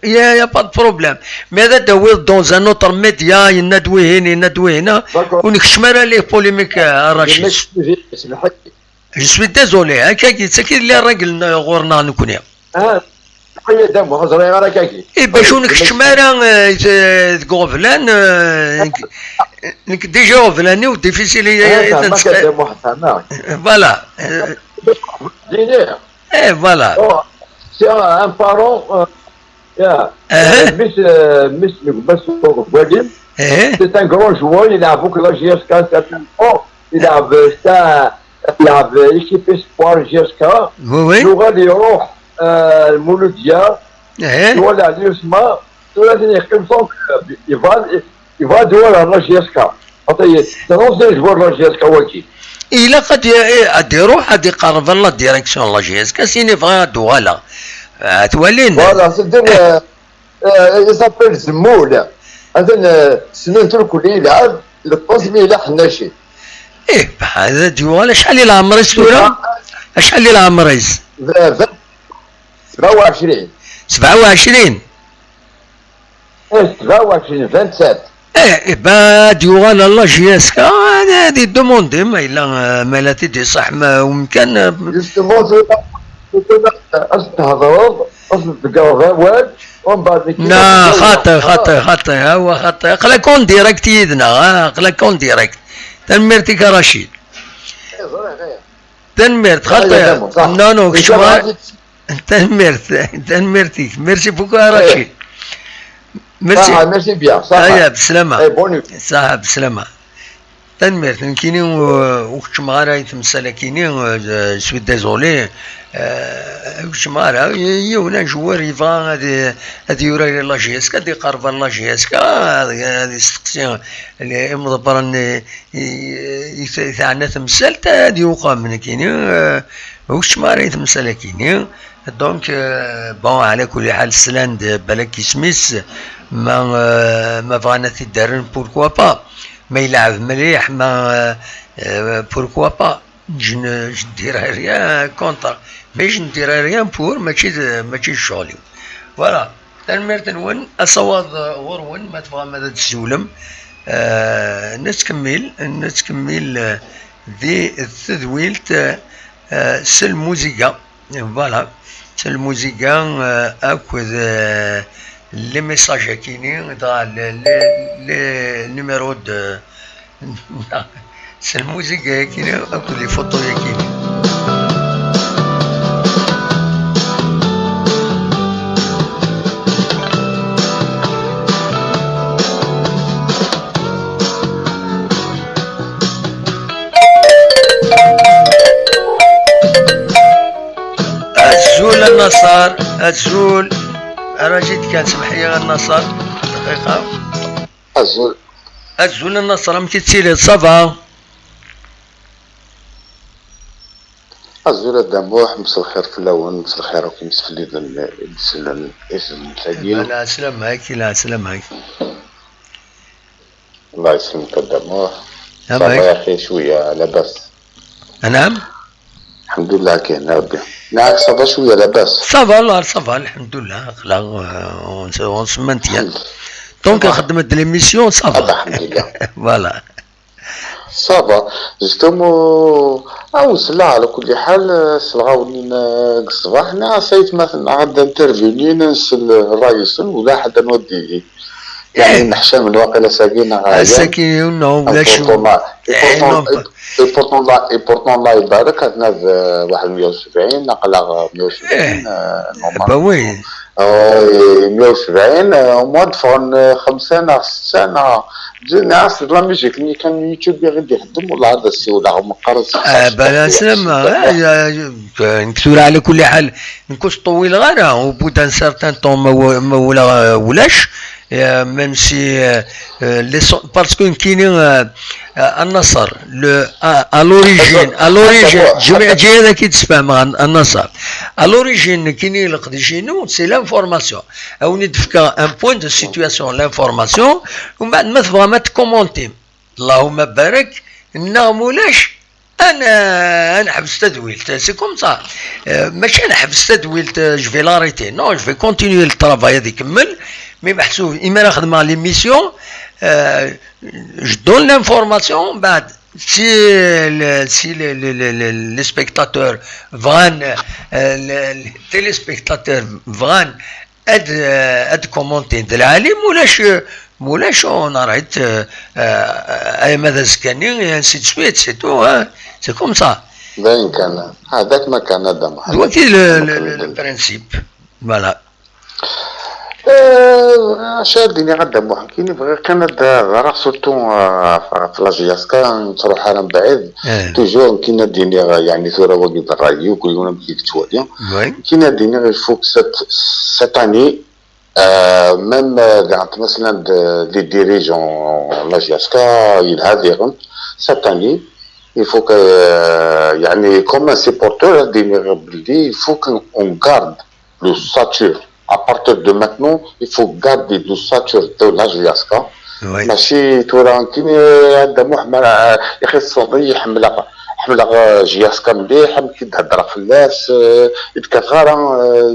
il y a, il y a pas de problème. Mais ad d-tawiḍ dans un autre média, yenna-d wihin, yenna-d wihin, ah, d'accord, ur nekcem ara les polémiques, euh, a Racid. Je m'excuse, semmeḥ-iyi. Je suis désolé, akkagi, d tagi i d les règles n-, ɣur-neɣ nekkni. Ah, aya d amuɣ, ẓriɣ ara akkagi. Eh, bac ur nekcem ara, eh, eh, deg uɣeblan, eh, nekk, nekk déjà uɣeblan-iw difficile i, ah, i fehmeɣ, a Dda Muḥ, fehmeɣ. Voilà. Eh, dini. Eh, voilà. Oh, c'est un, un parent, euh, yeah. Eh. Mmi-s, euh, mmi-s n gma-s n Walim. Eh. C'est un grand joueur, il a beaucoup la J S K, c'est un grand. Il a, euh, c'est un, il a, euh, équipe espoir J S K. Oui, oui. Yuɣal iruḥ, euh, Mouloudia. Eh. Yuɣal Ɛli Usma. Tura atan yeqqim sans club. Yebɣa, yebɣa ad iwali la J S K. Ata, tɣawsa yezwar la J S K waki. Ilaq ad i-, ad iruḥ, ad iqerreb ɣer la direction n la J S K, sini bɣiɣ ad d-uɣaleɣ. Ah, twalin? Voilà, c'est-à-dire, euh, euh, il s'appelle Zemmoul. Atan, euh, ssnen-t irkelli yelɛeb, le troisième yella Ḥennaci. Ih, bah, ad d-yuɣal. Acḥal i leɛmer-is tura? Acḥal i leɛmer-is? Sebɛa u ɛecrin. Sebɛa u ɛecrin? Eh, sebɛa u ɛecrin, vingt-sept. Eh, eh, bah, ad d-yuɣal ɣer la J S K, ad, ad idemandi ma yella, eh, ma yella tid iṣeḥ, ma umkan, eh. Justement, tura, tura, ad s-thedreḍ, ad s-tbeggreḍ awal, u mbeɛd nekki. Na, xaṭi, xaṭi, xaṭi, awa, xaṭi. Aql-ak en direct yid-neɣ, ah, aql-ak en direct. Tanemmirt-ik a Racid. Eh, ẓriɣ, eh. Tanemmirt, xaṭi. Aya, d amu, ṣaḥ. Non, non, kečč ma. Tanemmirt, tanemmirt-ik. Merci beaucoup a Racid. Merci. Saha, merci bien, saha. Aya, beslama. Eh, bonne nuit. Saha, beslama. Tanemmirt, nekkini, uh, ur keččmeɣ ara i temsal-akini, uh, je suis désolé. Uh, ur keččmeɣ ara. Y-, yiwen un joueur yebɣa ad, ad yurar i la J S K, ad iqerreb ɣer la J S K, ad, ad isteqsi imḍebbren i, i, i teɛna temsalt, ad yuqem. Nekkini, uh, ur keččmeɣ ara i temsal-akini. Donc, euh, bon, ɛla kulli ḥal, slan-d balak isem-is, ma, euh, ma bɣan ad t-id-rren, pourquoi pas? Ma yelɛeb mliḥ, ma, euh, euh, pourquoi pas? Je ne, je ne dirai rien contre, mais je ne dirai rien pour, mačči d, mačči d ccɣel-iw. Voilà. Tanemmirt-nwen, asawaḍ, euh, ɣur-wen, ma tebɣam ad d-tsiwlem. Euh, nettkemmil, nettkemmil, euh, di tedwilt, euh, euh, s lmuziga. Voilà. S lmuziga, euh, akked, euh, les messages akini, dɣa le, le, le numéro de, s lmuziga akini, akked les photos akini. Azul a Naṣer, azul. Ara jit kan, semḥ-iyi a Naṣer, dqiqa. Azul. Azul a Naṣer, amek i tettiliḍ, ça va? Azul a Dda Muḥ, mselxir fell-awen, mselxir akk imsefliden i d-sellen i tezlit-agi. Lɛeslama-k, lɛeslama-k. الله يسلمك a Dda Muḥ. Ça va يا أخي، شوية لاباس؟ نعم. الحمد لله كاين ربي. معاك ça va شوية لاباس؟ Ça va, là, ça va, الحمد لله. Là, euh, on se, on se maintient. الحمد لله. Donc, ça va. خدمة de l'émission, ça va. الحمد لله. Voilà. Ça va. Justement, أو سلا على كل حال، سلغاونين قصباح، نا سيت مثلا غدا intervenir نسل الرئيس ولا حدا نودي. يعني إيه. نحشم الواقيلا ساقينا غاية. ساقينا، ولا شو؟ Et pourtant, إيه، non. Et pourtant, الله، et pourtant الله يبارك، هاتنا في واحد مية وسبعين، نقلة مية وسبعين، إيه. آه، normal. Bah oui. آه، مية وسبعين، آه، وما دفعن خمسة، نا ستة، نا جينا عسل لا ميوزيك، اللي كان يوتيوب غير يخدم، والله هذا السي ولا هو مقرص. آه، بلا سلامة، آه، يا، يا، نكثر على كل حال، نكون طويل غير، au bout d'un certain temps، ما و-، ما ولا، ولاش. Euh, même si, euh, euh, les son-، parce que كاينين، euh, euh, النصر، le, à, à l'origine، à l'origine، جميع جهة كي تسمع مع النصر. À l'origine، كاينين القديشينو، c'est l'information. أو ندفك un point de situation، l'information، ومن بعد ما تبغى ما تكومونتي. اللهم بارك، نعم ولاش. انا انا حبست تدويلت، c'est comme ça. آه، ماشي انا حبست تدويلت، آه، je vais l'arrêter. Non, je vais continuer le travail هذا يكمل. Mais محسوب اما نخدم على l'émission، آه، je donne l'information. بعد si le, si le, le, le, le, les spectateurs بغان، آه، les, les téléspectateurs بغان، ad, ad commenter de العالم ولاش، ولاش on arrête, آه، اما ذا زكاني، et ainsi de suite, c'est tout, hein. C'est comme ça. باين كان هذاك ما كان هذا محمد. دواتي le, le, le, le principe. Voilà. آه، اش ديني غدا محمد، كاين بغي كان هذا راه surtout، آه، في la J S K، تروح على بعيد. إيه. Toujours كاين ديني، يعني ثورة واقف الراي وكل يوم بديك توالي. Oui. كاين ديني غير فوق ست، ست années. Même daɣen مثلا les dirigeants, la J S K, yelha diɣen cette année, il faut que, يعني, comme un supporter, ad d-iniɣ belli il faut qu'on garde l'ossature. À partir de maintenant, il faut garder l'ossature de la J S K. Mačči tura nekkini, Adda Muḥ, ma, yaxi, ḥemmleɣ, ḥemmleɣ J S K mliḥ, amek i d-heddreɣ fell-as, ur d-kkateɣ ara,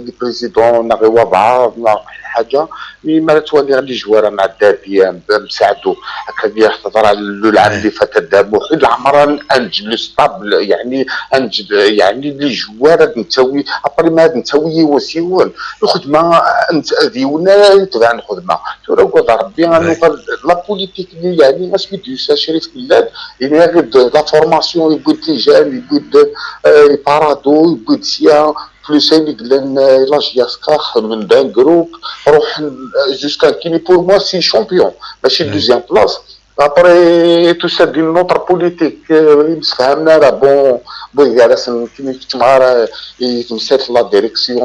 les présidents neɣ i wabɛaḍ neɣ lḥaǧa. Mi ara ttwaliɣ les joueurs am Ɛeddadi, am Saɛdu, akka i teḍra lɛam li fat, Adda Muḥ, leɛmer ad neǧǧ le stable, yeɛni ad neǧǧ, yeɛni les joueurs ad nettawi, après ma ad nettawi yiwen s yiwen, lxedma ad yiwen ara yetbeɛ lxedma. Tura ugadeɣ Rebbi ad nuɣal la politique-nni, yeɛni asmi d-yusa Crif Mellal, yenna-aɣ-d la formation, yewwi-d les jeunes, yewwi-d les Parado, yewwi-d sya, plus ayen i yellan, la J S K xedmen d'un groupe, ruḥen jusqu'à nekkini, pour moi c'est champion, mačči deuxième place. Après tusa-d une autre politique, ur msefhamen ara, bon, bon, gar-asen nekkini keččmeɣ ara i temsalt la direction,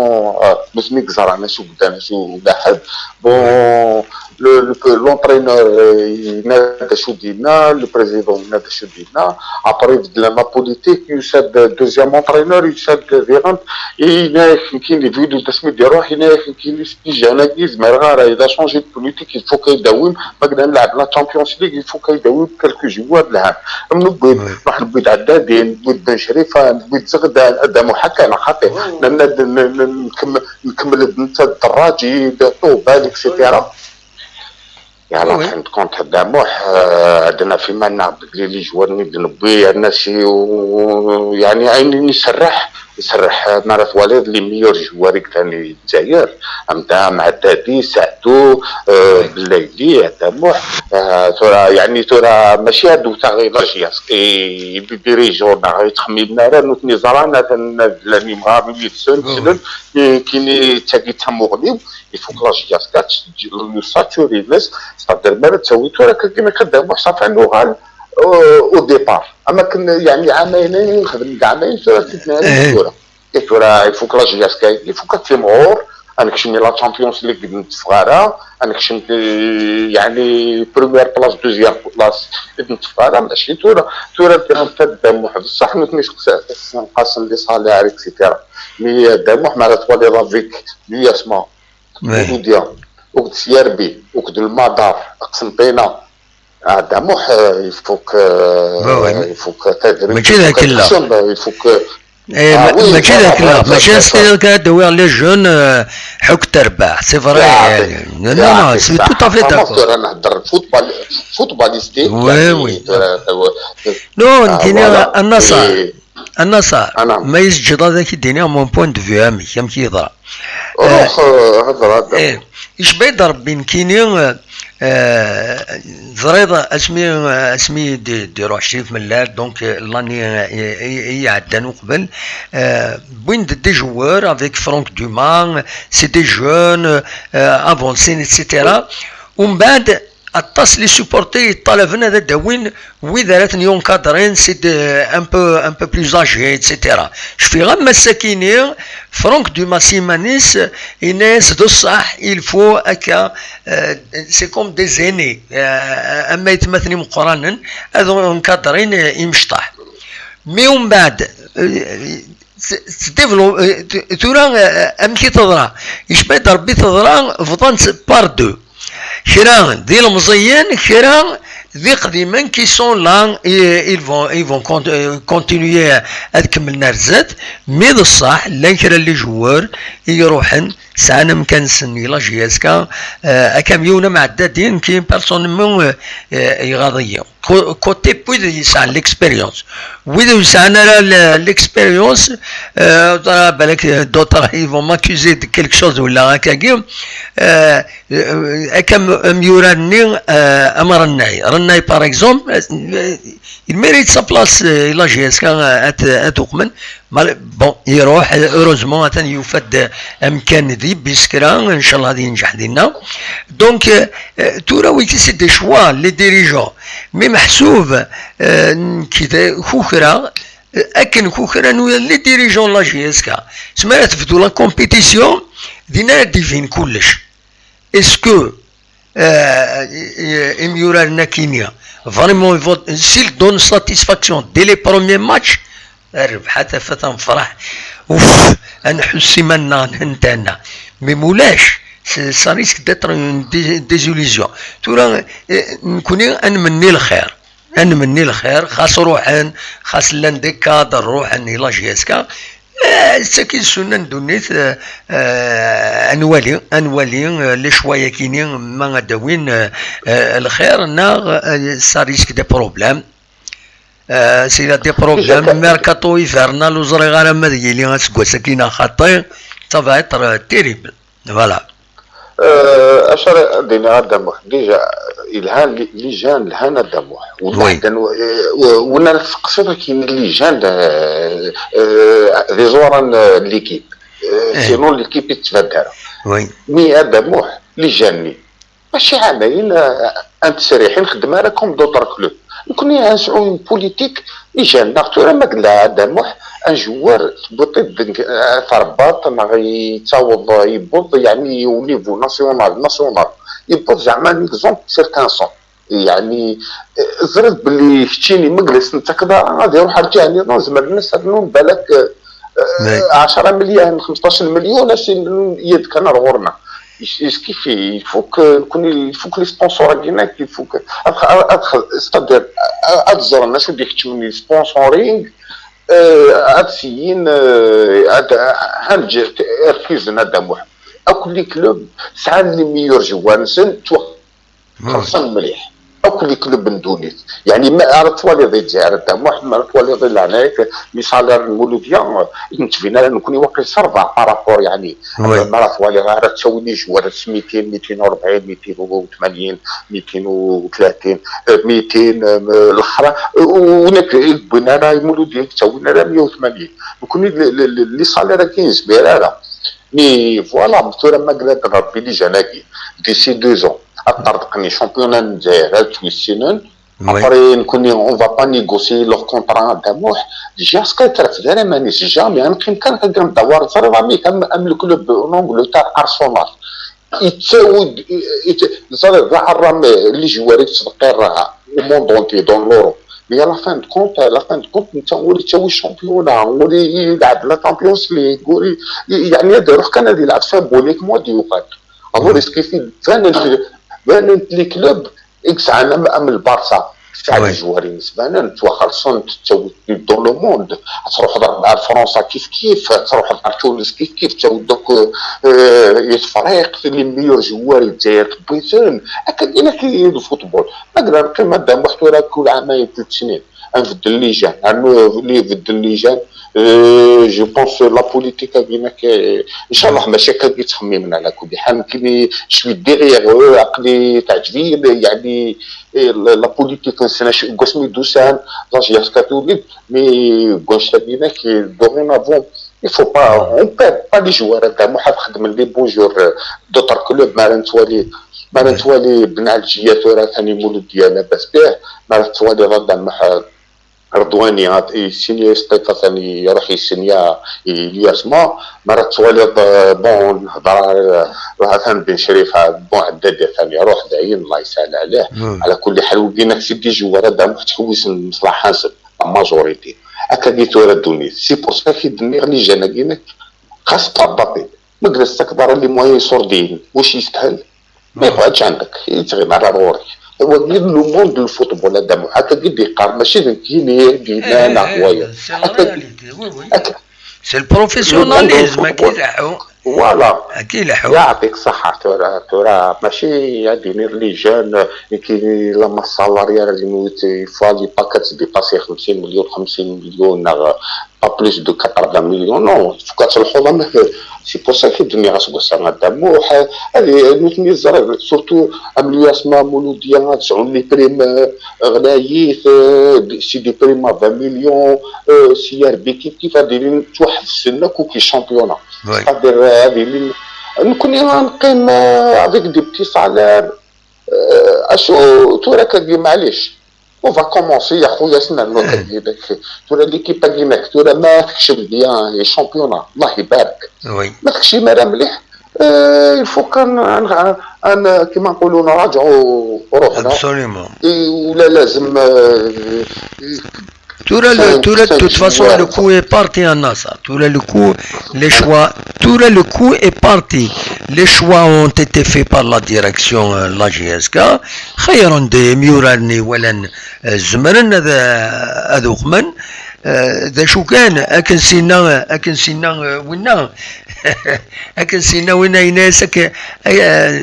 nutni i yeẓran acu bdan, acu laḥed. Bon, l'entraîneur yenna-d acu d-yenna, le président yenna-d acu d-yenna. Après beddlen la politique, yusa-d deuxième entraîneur, yusa-d diɣen, yenna-yak nekkini, vu d asmi d-iruḥ, yenna-yak nekkini les jeunes-agi ur zmireɣ ara, il a changé de politique, il faut que yedawim, ma qed nlɛeb la Champions League, il faut que yedawim quelques joueurs lhan. Am newwi-d, ruḥ newwi-d Ɛeddadi, newwi-d Ben Crif, newwi-d Zeɣdan, Adda Muḥ akka neɣ xaṭi, nenna-d, nkemmel-d netta d Ṭerraǧi, d Ṭubal, et cetera. Et à la fin de compte, Adda Muḥ, ad naf iman-nneɣ belli les joueurs-nni d-newwi, yerna si, yeɛni ayen i nserreḥ, nserreḥ, mi ara twaliḍ les meilleurs joueurs i yellan di Lezzayer, am da, am Ɛeddadi, Saɛdu, Bellayli, Adda Muḥ. Tura, yeɛni tura mačči ad wteɣ i la J S K, i les dirigeants neɣ i ttxemmimen ara, nutni ẓran atan llan yemɣaren yid-sen, ssnen, nekkini d tagi d tamuɣli-w. Il faut que la J S K teǧǧ l'ossature-ines, c'est-à-dire mi ara d-tawi tura akka, kima akka, Adda Muḥ, ṣafi ad nuɣal au départ. Am akken, yeɛni, ɛamayen ayen nexdem deg ɛamayen, tura ad t-id-nɛiwed tura. Et tura, il faut que la J S K, il faut que ad timɣur, ad nekcem i la Champions League ur d-netteffeɣ ara, ad nekcem, yeɛni, première place, deuxième place ur d-netteffeɣ ara, mačči tura. Tura diɣen Adda Muḥ, bṣaḥ nutni ssenqasen les salaires, et cetera. Mais Adda Muḥ, mi ara twaliḍ avec l'U S M A, Ududia, akked Syerbi, akked Lmadar, Qsenṭina. Adda Muḥ, il faut que, il faut que tadrimt, mačči d akellax, il faut que, mačči d akellax, mačči ad s-tiniḍ kan ad d-awiɣ les jeunes, ḥukk terbaḥ, c'est vrai. Non, non, c'est tout à fait d'accord. Tura nhedder football, footballistique. Oui, oui. Non, nekkini, a Naṣer, a Naṣer, ma yi-teǧǧiḍ ad ak-id-iniɣ mon point de vue, amek, amek yeḍra. Ruḥ, hedder, hedder. Icba-yi-d Rebbi nekkini, teẓriḍ, asmi, asmi d-iruḥ Crif Mellal, donc, l'année i iɛeddan uqbel, wwin-d des joueurs avec Franck Dumas, c'est des jeunes, avancés, et cetera. Umbeɛd, aṭas les supporters yeṭṭalaben ad d-awin wid ara ten-yunkadren, c'est un peu, un peu plus âgés, et cetera. Cfiɣ am ass-akini, Franck Dumas iman-is, yenna-yas d ṣṣeḥ, il faut akka, c'est comme des aînés, am aytmaten imeqqranen, ad unkadren imecṭaḥ. Mais umbeɛd, tura, amek i teḍra? Icba-yi-d Rebbi, teḍra, bḍan-tt par deux. Kra d ilemẓiyen, kra d iqdimen qui sont là, ils vont, ils vont continuer ad kemmlen ar zdat, mais d ṣṣeḥ, llan kra n les joueurs i iruḥen, sɛan amkan-nsen i la J S K, akamyun am Ɛeddadi, nekki personnellement iɣaḍ-iyi. Côté wid yesɛan l'expérience. Wid ur yesɛan ara l'expérience, balak d'autres ils vont m'accuser de quelque chose wala akkagi, akka am yurar-nni, am Rennay. Rennay, par exemple, il mérite sa place i la J S K ad t-uqmen. Bon, iruḥ, heureusement, atan yufa-d amkan di Biskra, inchallah ad yenǧeḥ dinna. Donc, tura, wigi c'est des choix, les dirigeants. Mi meḥsub, nekki d kukra, akken kukra n les dirigeants n la J S K. Asmi ara tebdu la compétition, din ara d-ibin kullec. Est-ce que euh, imyuraren akini vraiment ils vont, s'ils donnent satisfaction dès les premiers matchs, rrbeḥ a tafat a nefreḥ. Uf, a nḥuss iman-nneɣ nhenna. Mais mulac, ça risque d'être une désillusion. Tura, nekkni a nmenni lxir. A nmenni lxir, xas ruḥen, xas llan des cadres ruḥen i la J S K. Eh, d tagi d ssunna n ddunit. Eh, eh, a nwali, a nwali, eh, les choix-yagini ma ad d-awin, eh, eh, lxir neɣ, eh, ça risque des problèmes. Eh, s'il y a des problèmes, mercato hivernal ur ẓriɣ ara ma ad yili aseggas-agi neɣ xaṭi. Ça va être, eh, terrible. Voilà. Euh, acu ara d-iniɣ a Dda Muḥ? Déjà, yelhan, les jeunes lhan a Dda Muḥ. Win ara tseqsiḍ akin les jeunes, euh, euh, d iẓuran, euh, n l'équipe. Euh, sinon l'équipe i tettbadar. Mais a Dda Muḥ, les jeunes-nni mačči ɛamayen, euh, a n-ttserriḥin, xeddem ara comme d'autres clubs. Nekkni ad nesɛu une politique, les jeunes-nneɣ tura ma yella a Dda Muḥ, un joueur tewwiḍ-t-id deg, eh, terbaḍt neɣ yettaweḍ, yewweḍ yeɛni au niveau national, national, yewweḍ zeɛma un exemple, certains sont. Yeɛni, eh, teẓriḍ belli keččini ma yella ur s-nettakeḍ ara, ad iruḥ ar ǧiha nniḍen, zemren ad s-rnun balak, eh, eh, ɛecra milyan, xemseṭṭac milyan, ad s-inin yya-d kan ar ɣur-neɣ. Est-ce qu'il faut que nekkni, il faut que les sponsors-agi-inek, il faut que, ad, ad, ad, c'est-à-dire, ad, ad ẓren acu d-ikeččmen di sponsoring, eh, ad syin, eh, ad, ad, ad irkizen a Dda Muḥ. Akk les clubs sɛan les meilleurs joueurs-nsen, ttwaxellṣen mliḥ. Akk les clubs n ddunit. Yeɛni, ma ara twaliḍ di Lezzayer a Dda Muḥ, ma ara twaliḍ di leɛnaya-k, les salaires n Muludya, eh, ur d-yettbin ara nekkni waqil s rebɛa par rapport, yeɛni, ma ara twaliḍ ara ttawin les joueurs s mitin, mitin u rebɛin, mitin u tmanyin, mitin u tlatin, eh, mitin, eh, lexra, eh, u nekk, ur d-wwin ara i Muludya, ur d-ttawin ara meyya u tmanyin. Nekkni, les, les, les, les salaires-agi ur nezmir ara. Mais voilà, tura ma yella-d Rebbi les jeunes-agi, d'ici deux ans, ad ṭṭerḍqen i championnat n Lezzayer, ad ttwissinen. Après, nekkni, on va pas négocier leur contrat a Dda Muḥ. Déjà, est-ce que terfed ara iman-is? Jamais. Ad neqqim kan akka n dawar, teẓriḍ amek, am, am le club en Angleterre, Arsenal. Yettawi-d, yettawi-d, teẓriḍ, d aɛerram, eh, les joueurs i yettḍeqqir, eh, au monde entier, dans l'Europe. Mais à la fin de compte, à la fin de compte, netta ur yettawi championnat, ur yelɛeb la Champions League, ur y-, yeɛni ad iruḥ kan ad yelɛeb symboliquement ad yuɣal. Alors, est-ce que banen, banen les clubs i yesɛan am, am Lbarça, tesɛa les joueurs-ines banen, ttwaxellṣen, tettawi-d dans le monde. Ad truḥeḍ ar, ar Fransa kif kif, ad truḥeḍ ar Tunes kif kif, tettawi-d akk, eh, i Tefriqt, les meilleurs joueurs i Lezzayer tewwi-ten. Akka i nekk i le football. Ma yella neqqim a Dda Muḥ tura kul ɛamayen, telt snin, ad nbeddel les jeunes, ad nbeddel les jeunes. Euh, je pense la politique-agi-inek, euh, inchallah, mačči akka i ttxemmimen, ɛla kulli ḥal. Nekkini, je suis derrière eux, aql-i teɛǧeb-iyi, yeɛni, eh, la, la politique-nsen, acu, deg wasmi d-usan, la J S K tuli-d, mais deg wannect-agi-inek, dorénavant, il faut pas, on perd pas les joueurs, a Dda Muḥ, ad xedmen les beaux jours, euh, d'autres clubs, mi ara nettwali, mi ara nettwali Ben Ɛelǧiya tura, tani Muludya, labas bih, mi ara tettwaliḍ a Dda Muḥ, euh, Redwani, ad, yessinya i Sṭifa, atan iruḥ yessinya i Lyasma. Mi ara tettwaliḍ, eh, bon, nehder, eh, atan Ben Crif, eh, bon, Ɛeddadi atan iruḥ, dayen, Allah yesɛel ɛlih. Ɛla kulli ḥal, wigi-inek c'est des joueurs, a Dda Muḥ, ttḥewwisen lmeṣlaḥa-nsen, la majorité. Akkagi tura ddunit. C'est pour ça i d-nniɣ les jeunes-agi-inek, xas ṭṭerḍaṭ-in. Ma yella ur tettakeḍ ara les moyens iṣurdiyen, wacu yestahel? Ma yebɣa ad ǧǧ-, ɛendek, yettɣimi ara ɣur-k. Wagi d le monde n lfutbol, a Dda Muḥ. Akkagi i d-yeqqar, mačči d nekkini i d-yennan neɣ d wayeḍ. Akka, akka. C'est le professionnalisme, akka i ileḥḥu. Voilà. Akka i ileḥḥu. Yeɛṭik ṣṣeḥḥa, tura, tura, mačči ad d-iniḍ les jeunes, nekkini la masse salariale, il faut pas que tu dépasses xemsin milyon, xemsin milyon, neɣ pas plus de quatre-vingts millions, non, il faut que tu le. C'est pour ça que je dis, à ce que ça m'a d'amour, surtout, à l'U S M A Mouloudia, sur les primes, euh, c'est des primes à vingt millions, euh, si il y a des qui va dire, tu vois, c'est le coup qui championnat. C'est-à-dire, euh, nous connaissons un prime, euh, avec des petits salaires, euh, à ce, tout le cas, معليش. On va commencer, يا خويا، سنة نوت هذيك. ترى l'équipe هذيك، ترى ما تكشف bien les championnats، الله يبارك. ما تكشف مالا مليح. آه، il faut كان، كما نقولوا، نراجعوا روحنا. Absolument. إي، ولا لازم، آه، Tura, le, tura, de toute façon, le coup est parti en Nasa. Tura, le coup, les choix, tura, le coup est parti. Les choix ont été faits par la direction, euh, la J S K. خير دي ميوراني ولن زمرن هذا هذا وخمن. آه، ذا شو كان أكن سينا أكن سينا آه، ونا أكن سينا ونا يناسك. آه،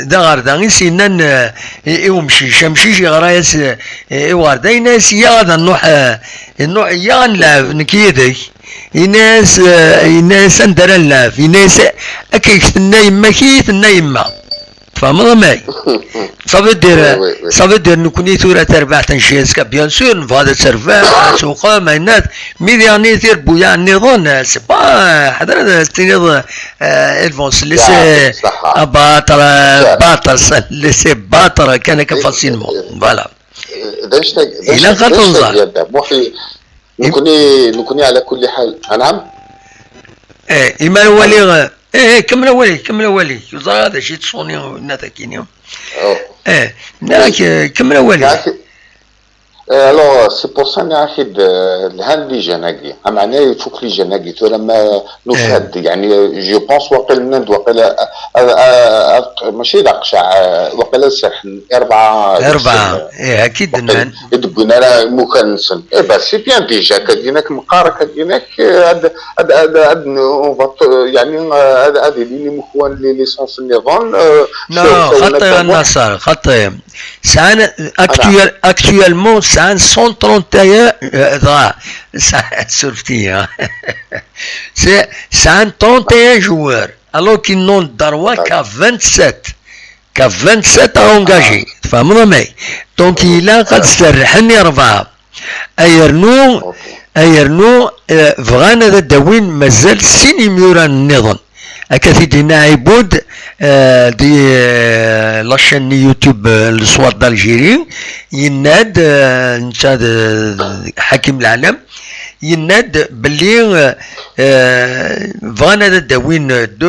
ذا غردا سينا. آه، يوم شي شمشي شي غرايس. آه، يواردا يناس يا هذا النوح آه، النوح يا نلعب نكيدك. يناس آه، يناس اندرا نلعب يناس. أكيك تنا يما كي تنا يما. تفهمض ماي؟ صافي دير صافي دير نكوني ثورة تربح تنشيسكا بيان سور نفاض تربح سوق ماينات. مي ديرني ثير بويا نظن سي با حضر تنظ. الفونس ليسي باطر باطر ليسي باطر كان كفاسيلمون. فوالا. إلا غتنظر. نكوني نكوني على كل حال. نعم. ايه ايمان ولي ايه ايه كمل ولي كمل ولي يزرع هذا شي تصوني. ناتا كينيا. ايه ناك كمل ولي. الوغ سي بور سا ناخذ الهان لي جاناكي معناه يفوك لي جاناكي ثورة ما نفاد يعني جو بونس واقيلا نند واقيلا ماشي لا قشع واقيلا سرحن اربعة اربعة ايه اكيد. يدقون على مكنسن ايه بس سي بيان ديجا كديناك مقارك كديناك هاد هاد هاد هاد يعني هذه لي مكوان لي ليسونس النظام. لا خطي النصر خطي. سعان اكتويال اكتويالمون سعان مية وثلاثة وثلاثين دغا سرفتي. سعان ثلاثة وثلاثين جوار الوغ كي نون داروا كا vingt-sept. كا vingt-sept اونغاجي. تفهموا ماي؟ دونك الا قد سرحني اربعه. ايرنو ايرنو آه، بغانا ذا داوين مازال سيني ميوران نظن. هكا سيدنا عيبود آه، دي آه، لاشين يوتيوب آه، لصوات دالجيري. يناد آه، نتا حكيم العالم يناد باللي آه، آه، بغانا ذا داوين دو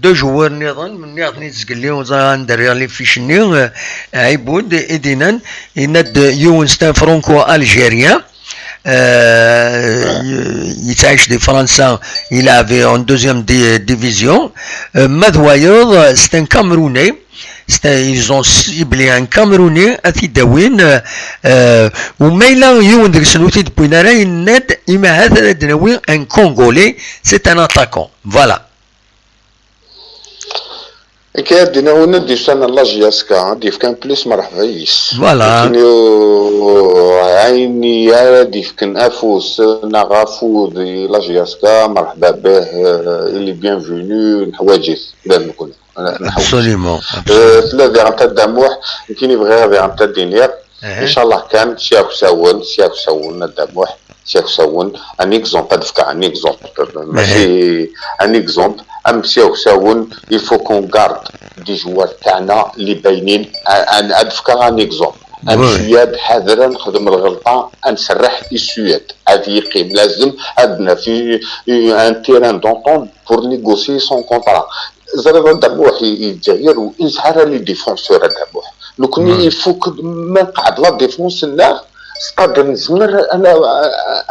دو جوار نظن من نظن يتزقلي وزان دريا لي فيشني آه، عيبود ايدينان. يناد يون ستان فرونكو الجيريان. آه، يتعيش دي فرنسا يلعب اون دوزيام دي ديفيزيون. آه، ماذوايض ستان كامروني. Ils ont ciblé un Camerounais à Tidawin. Euh, وما يلا يون ديك سنوتي دبوين راه يناد إما هذا دناوي un Congolais. C'est un attaquant. Voilà. كي دينا هنا ديسان لا جي اس كا ديف كان بليس مرحبا يس. Voilà. عيني يا ديف كان افوس نغافو دي لا جي اس كا مرحبا به. اللي بيان فيني نحواجث بان نكون. Absolument. ثلاثة غنتا داموح. يمكن يبغي غير غنتا دينير. ان شاء الله كان سياك ساون سياك ساون داموح. سياك ساون ان اكزومبل هذا فكا ان اكزومبل ماشي ان اكزومبل ام سياك ساون. Il faut qu'on garde des joueurs تاعنا اللي باينين. هذا فكا ان اكزومبل. ام سوياد حاضر نخدم الغلطه نسرح السوياد. هذه يقيم لازم عندنا في ان تيران دونتون pour négocier son contrat. زرير داموح الجزائر وانسحار لي ديفونسور داموح. لو كني يفوك ما نقعد لا ديفونس لا. ستادير نزمر انا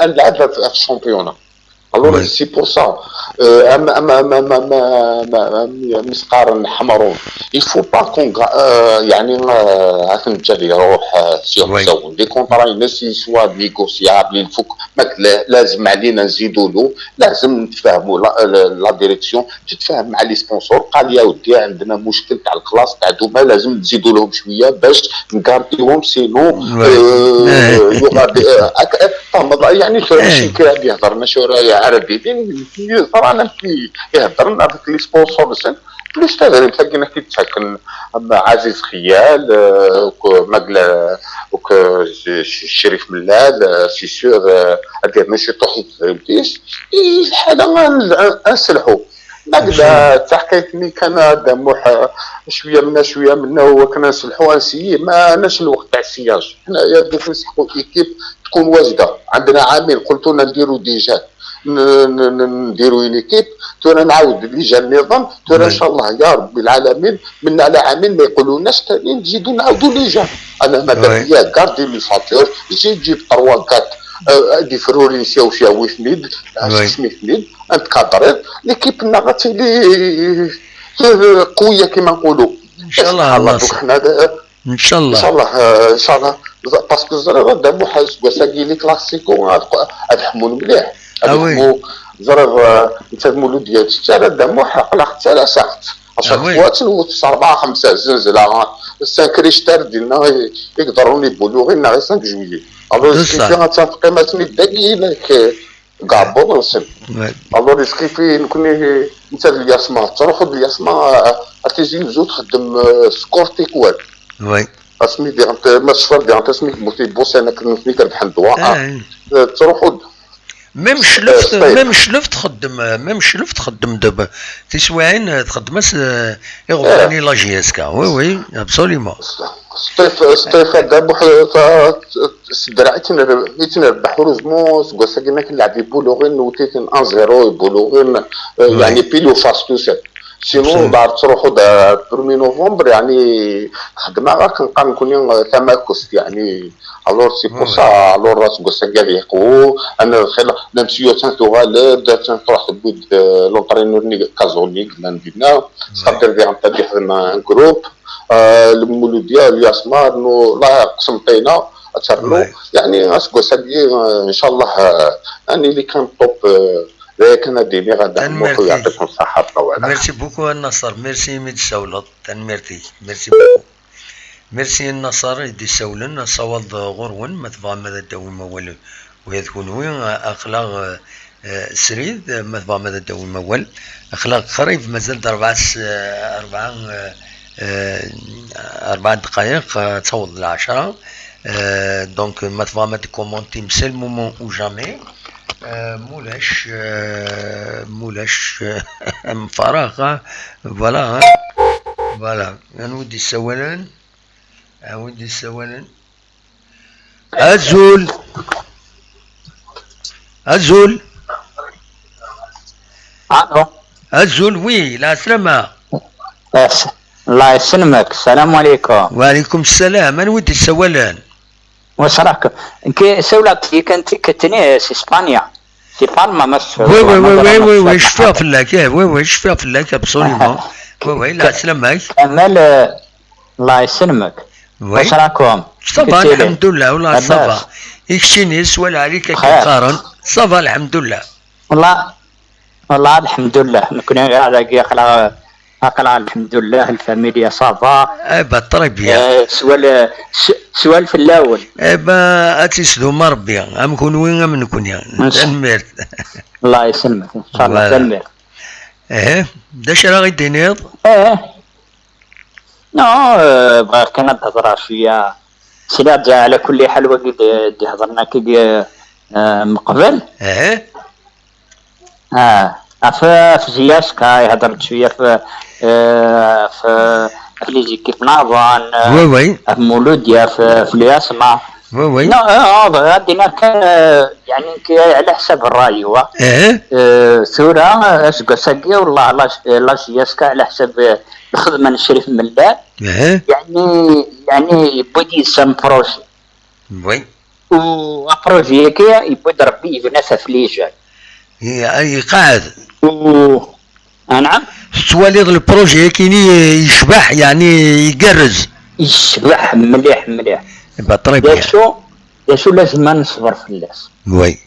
نلعب في الشامبيونا. الوغ سي بور سا. اما اما اما اما اما اما مسقار نحمرون. Il faut pas qu'on يعني هاك نتا اللي يروح سيغ سون دي كونترا الناس سوا نيغوسيابل الفوك. ماك لازم علينا نزيدوا له. لازم نتفاهموا لا ديريكسيون تتفاهم مع لي سبونسور. قال يا ودي عندنا مشكل تاع الكلاس تاع دوما لازم تزيدوا لهم شويه باش نكارتيهم سينو. يوغا يعني شو ماشي كي هذه يهضرنا شو راه عربي. رانا في يهضرنا افيك لي سبونسور. بليس تاع تلقينا كي تسكن عزيز خيال مقلا وك شريف ملال سي سور. ادير ماشي طوحي تفهمتيش. الحاله ما نسلحو. هكذا تحقيق لي كان دموح شويه منا شويه منا وكنا نسلحو انسيي ما ناش الوقت تاع السياج. حنايا دوك نسحقوا ايكيب تكون واجده. عندنا عامين قلت لنا نديروا ديجا نديروا اون ايكيب. tura nɛawed les gens nniḍen, tura ncallah ya Rebbi lɛalamin, min ɛla ɛamin ma yeqqulun-as tani nzidu nɛawdu les gens. Ana mada bia garder les chanteurs, zid ǧib trois quatre, euh, ad ifrurin syaw syaw iten-id, sekcem-iten-id, ad nkadriḍ, l'équipe-nneɣ ad tili, euh, qwiya kima nqulu. Inchallah, donc ḥna d- Inchallah. Inchallah, euh, inchallah. Parce que ẓriɣ ad Muḥ seg wass-agi les classicos ad, ad ḥmun mliḥ. Ad ḥmu, ẓriɣ, euh, netta d Mulud yettettar ad Muḥ aql-aɣ ttalaseɣ-tt. À chaque fois ad tenwet s rebɛa xemsa zenzla, cinq richter dinna i, i iḍerrun i Buluɣin neɣ i cinq juillet. Alors iskifi attan teqqim ass-nni dagi inek, Gaɛbuḍ-nsen. Alors iskifi nekni netta d Lyasma, tettruḥu-d Lyasma, euh, ar Tizi Uzzu txeddem, euh, score tikwal. Asmi diɣen t- ma tecfiḍ diɣen asmi temmut i Busan akken nutni rebḥen ddwa. Tettruḥu-d. Même Chlef, même Chlef txeddem, même Chlef txeddem de, tiswiɛin, euh, txeddem-as, euh, iɣeblan i la J S K. Oui, oui, absolument. Sṭif, Sṭif Adamu, s ddreɛ i tt-nerbeḥ uruzmu seg wass-agi akken lɛeb i Buluɣin, newwet-iten un zéro i Buluɣin, euh, yeɛni pile ou face tout seul. Sinon, mbeɛd ttruḥu-d, euh, premier novembre, yeɛni xedmeɣ akken qqaren nekni, euh, tamakust, yeɛni, alors c'est pour ça, alors aseggas-agi ad yeqwu, ad nerxil, même si attan tuɣal-d, attan truḥ tewwi-d, euh, l'entraîneur-nni Kazoli, yellan dinna, c'est-à-dire diɣen ad yeḥdem un groupe, euh, Lmuludya, Lyasma, rnu la Qsenṭina, ad ternu, yeɛni aseggas-agi, euh, ncallah, euh, ad nili kan top, euh, d aya kan ad d-iniɣ, ad Tanemmirt-ik. Yeɛṭikum ṣṣeḥḥa, ṭawala. Merci beaucoup a Naṣer, merci imi d-tessawleḍ, tanemmirt-ik, merci beaucoup. Merci a Naṣer i d-issawlen, asawaḍ ɣur-wen, ma tebɣam ad d-tawim awal ula d kunwi, aql-aɣ, eh, srid, ma tebɣam ad d-tawim awal. Aql-aɣ qrib, mazal-d rebɛa s-, rebɛa, eh, eh, rebɛa ddqayeq, eh, ad taweḍ lɛecṛa. Eh, donc, ma tebɣam ad d-commentim, c'est le moment ou jamais. Eh, mulac, eh, mulac, eh, mfaraq, ah, voilà, ah. Voilà, anwa i d-issawalen? Anwa i d-issawalen? Azul! Azul! Allo. Azul, oui, lɛeslama. Yes. Allah yesselmek. Salam alaikum. Wa alaikum salam. Anwa i d-issawalen? Wac rakum? Nekk ssawleɣ-d kan tikkelt-nni si Spanya. Si Palma, ma tceffaḍ. Oui, oui, oui, oui, oui, cfiɣ fell-ak, eh, oui, oui, cfiɣ fell-ak, absolument. Oui, oui, lɛeslama-k. Kamal, euh, Allah yesselmek. Oui. Wac rakum? Ça va, lḥemdullah, wallah, ça va. I keččini, swal ɛlik akken qqaren. Ça va, lḥemdullah. Wallah, wallah, lḥemdullah. Nekni ɣer dagi aql-aɣ, aql-aɣ, lḥemdullah, lfamilya, ça va. Eh ben, très bien. Eh, swal, s-, swal fell-awen. Eh ben, ad tt-isdum Rebbi, am kunwi, am nekni. Tanemmirt. Allah yesselmek, inchallah, tanemmirt. Eh, d acu ara ɣ-id-tiniḍ? Eh. Non, euh, bɣiɣ kan ad d-hedreɣ cwiya. Sliɣ-d ɛla kulli ḥal wagi d-, d-ihedren akkagi, euh, meqbel. Ah, ɣef, ɣef Ziyaska ihedder-d cwiya ɣef, euh, ɣef, ɣef les équipes naḍen, euh, ɣef Muludya, ɣef, ɣef Lyasma. Non, euh, euh, bɣiɣ ad d-iniɣ kan, euh, yeɛni nekk ɛla ḥsab ṛṛay-iw, ah. Euh, tura, euh, aseggas-agi, wallah, la, la Ziyaska ɛla ḥsab, euh, lxedma n Crif Mellal. Yeɛni, yeɛni yewwi-d yid-s un projet. Oui. U apṛuji-agi yewwi-d Rebbi yebna-t ɣef les jeunes. Yeqɛed. U, anɛam? Tettwaliḍ le projet-agi-ni yecbeḥ, yeɛni igerrez? Yecbeḥ mliḥ, mliḥ. Bah, très bien. D acu, d acu lazem ad neṣber fell-as? Oui.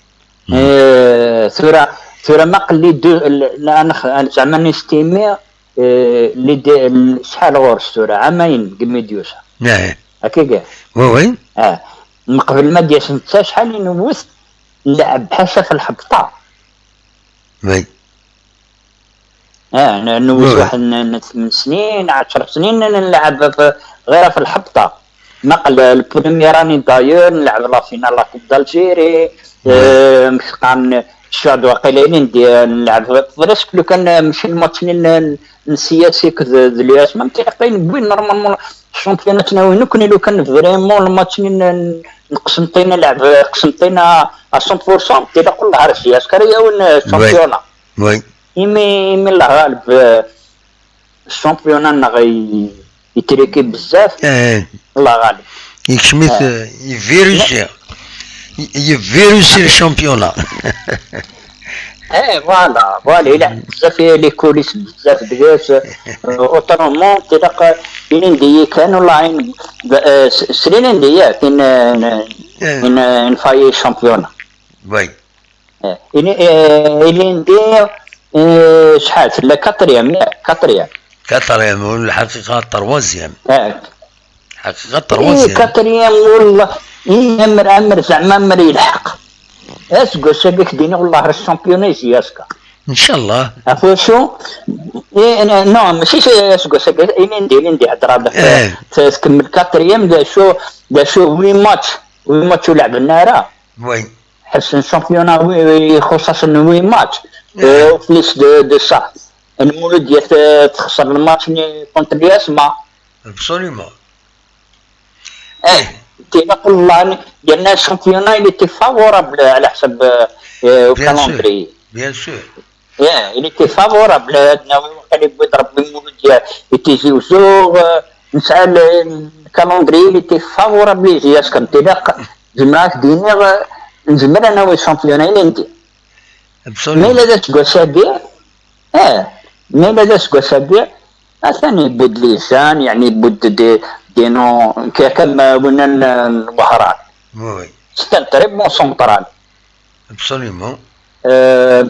Eh, tura, tura ma qelli du-, l-, la, nex-, zeɛma nestimi, eh, li de-, l-, acḥal ɣur-s tura, amayen deg imi d-yusa. Akkagi? Oui, oui. Ah, meqbel ma d-yas netta acḥal i newwet nleɛɛeb ḥaca f lḥebṭa. Oui. Ah, n-, newwet waḥed n, n tmen snin, ɛecṛa snin, n-, nleɛɛeb f-, ɣir f lḥebṭa. Naqel le premier année d'ailleurs, nleɛɛeb la finale la Coupe d'Algérie, euh, mecqam n-, cfiɣ-d waqila ilindi, euh, nleɛɛeb presque lukan, euh, mci lmatch-nni n, n, n Siyas akked d, d l'U S M, am tilaqin wwin normalement championnat-nni, nekkni lukan vraiment lmatch-nni n, n Qsenṭina, nleɛɛeb Qsenṭina à cent pour cent, tilaq wellah ar Siyas, kara yawen, euh, championnat. Oui. imi imi Allah ɣaleb, eh, championnat-nneɣ i- itriki bezzaf. Eh, Allah ɣaleb. Yekcem-it, eh, yevirusi. Yevirusi le championnat. Eh, voilà, voilà, il a bezzaf, les coulisses bezzaf deg-s. Autrement, tilaq ilindi kan, والله, eh, s- srin indi yak in in in fayi championnat. Oui. Eh, ini eh, ilindi, eh, شحال tella؟ Quatrième, yak, quatrième. Quatrième, والحقيقة troisième. Eh, الحقيقة إيه، troisième. Quatrième, والله. إيه، أمر، أمر، زعما أمر يلحق. Aseggas-agi k-d-iniɣ والله راه الشامبيون يجي أسكا. إن شاء الله. عرفت شو؟ إيه، أنا، نو، ماشي شي أسeggas-agi، إيه، لين دي، لين دي هضرة بس. إيه. ت-، تكمل quatrième، دا شو، دا شو، huit matchs، huit matchs ولعبنا راه. Oui. حسن championnat، oui، oui، يخصص إنه huit matchs. إيه. آه، plus de، de ça. المولودية ت-، تخسر الماتش ني contre الياسما. Absolument. ايه، تينا كل الله، لان الشامبيونا اللي تي فافورابل على حسب، آه، bien sûr، الكالندري. Bien sûr. ايه، اللي تي فافورابل هاد النووي، وقال يبغي ربي مولود يا تيزي وزو، آه، نسال الكالندري اللي تي فافورابل يجي ياسكم تينا. زعما ديني، آه، نزمر انا وي شامبيونا اللي انت. Absolument. ما الا دات كوسابيع، اه، ما الا دات كوسابيع، ثاني بود لي جان، يعني بود دي، دي نو، كي كم وين ال-، الوهران. Oui. C'est un très bon central. Absolument. اه،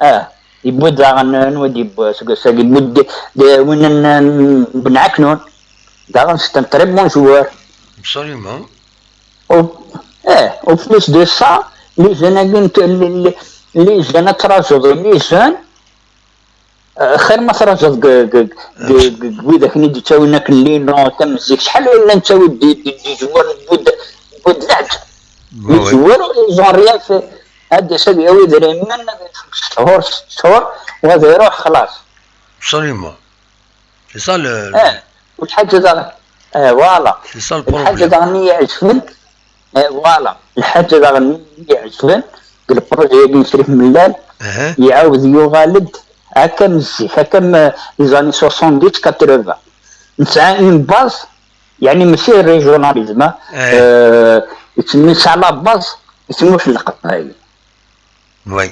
اه، يبود داغن نودي بو-، سكو ساكي بود دي، دي وين ال-، بن عكنون. داغن c'est un très bon joueur. Absolument. و، اه، و plus de ça، les jeunes هاكي نت-، les، les، les jeunes تراجعوا، les jeunes، آه، خير ما تراجع ق-، ق-، ق-، ق-، ويدك نيدي تساوي ناك اللي نو تم الزيك. شحال ولا نساوي دي، دي، دي جوار بود، بود لعب. دي جوار زون ريال في هاد الشيء ياوي دري من شهور، ست شهور، وهذا يروح خلاص. Absolument. C'est ça le, le اه، والحاجة داغ-، اه، voilà. C'est ça le problème. الحاجة داغني يعجبني، آه، voilà. الحاجة داغني اللي عجبن، قال البروجي هادي شريف ملال، أها. يعاود يغالد هكا من الزيك، هكا من les années soixante-dix quatre-vingts. نسعى اون باز، يعني ماشي ريجوناليزم، ها؟ أها. آه، يتسمى نسعى لا باز، يتسمى في القبايل. Oui.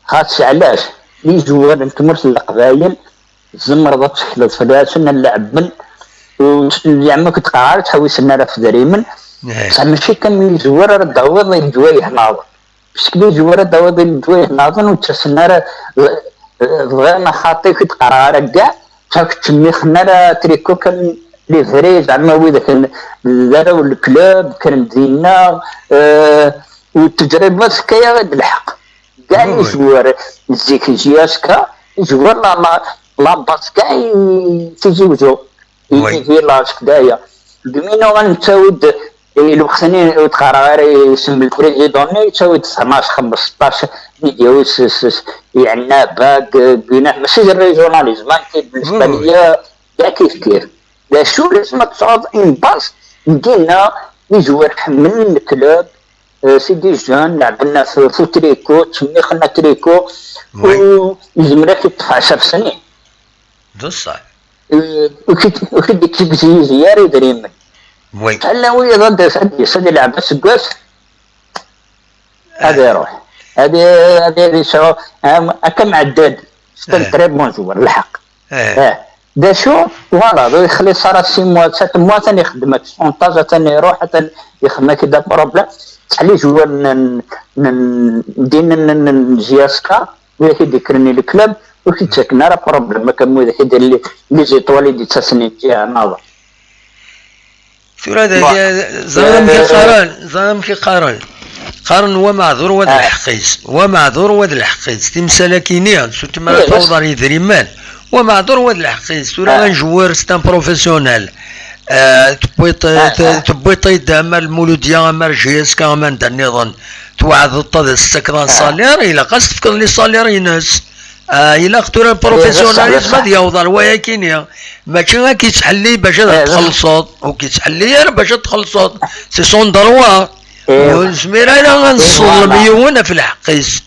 خاص علاش؟ لي جوار نتمر في القبايل، زمر ضد شكل فلاسن اللعبن، وزعما كنت قاعد تحوس لنا راه في دريمن. إيه. بصح ماشي كامل الجوار راه دعوض الجوايه ناضن. باسكو الجوار راه دعوض الجوايه ناضن وتسنى راه غير ما خاطي كي تقرا راه كاع، صافي تسمي خنا راه تريكو كان لي فري زعما ويدك ال-، داروا الكلوب كان مدينة، آه، والتجربة كايا غير بالحق. كاع لي جوار الزيك جي اس كا، جوار لا، لا، لا باس كاع ي-، تيزوجو. وي. يجي لاج كدايا. دومينو غنتاود الوقت اللي تقرا غير يسمى البريزيدون، يتاود اثناش، خمسطاش، ميديا ويسس، يعنابك، بناء، ماشي الريجوناليزم، انت بالنسبة وي، وي. ليا كاع كيف كيف. لا شو لازم تصعد اون باس، لقينا لي جوار حملين الكلوب، آه، سي دي جون، لعبنا في، في تريكو، تسمي خنا تريكو، وي. ويزمرك يطفى عشر سنين. بصح. آه، وكي، وكي ديك تيك زي زيارة دريمن. وي. بحال وي ضد سادي، سادي لعبة سكواس. هذا آه. يروح. هذه، هذه، هذه شو، آه، هكا معدل. سي ان آه. تري بون جوار، الحق. آه. آه. دا شو؟ فوالا، دو يخلي صار سي موا، سات موا ثاني يخدمك، شونطاج ثاني يروح، ثاني يخدمك، دا بروبليم. تحلي جوار ن-، ن-، ن-، دين ن-، ن-، ن-، جي اس كا، ولا كي ديكرني الكلوب، وكي تشكنا راه بروبليم، ما كان مو كي دير لي، لي زيتوالي دي تسني جي ناظر. ثورة هذه زعما كي قارن، زعما كي قارن. قارن هو معذور وهذا آه. الحقيس، هو معذور وهذا الحقيس. تمسالا كينيا، سوت ما إيه، بس. فوضى يدري مال. هو معذور وهذا الحقيس. ثورة آه. غنجوار، سي ان بروفيسيونيل. آه، تبويط-، آه، ت-، آه. تبويطيد، اما المولودية، اما الجي اس كا، اما ندير نظن. توعد الطاس السكران آه. صالير، الا قاس تفكر لي صالير ينس. آه، الا ختو راه إيه، بصح، بروفيسيوناليزم بصح. هذه يوضع الوايا كينيا. ماشي غير كيتحلي باش إيه، بصح. تخلصوض، وكيتحلي غير باش تخلصوض. سي سون دروا. إيه. والزميرة الا إيه، غنصل فوالا. مليون في الحقيس.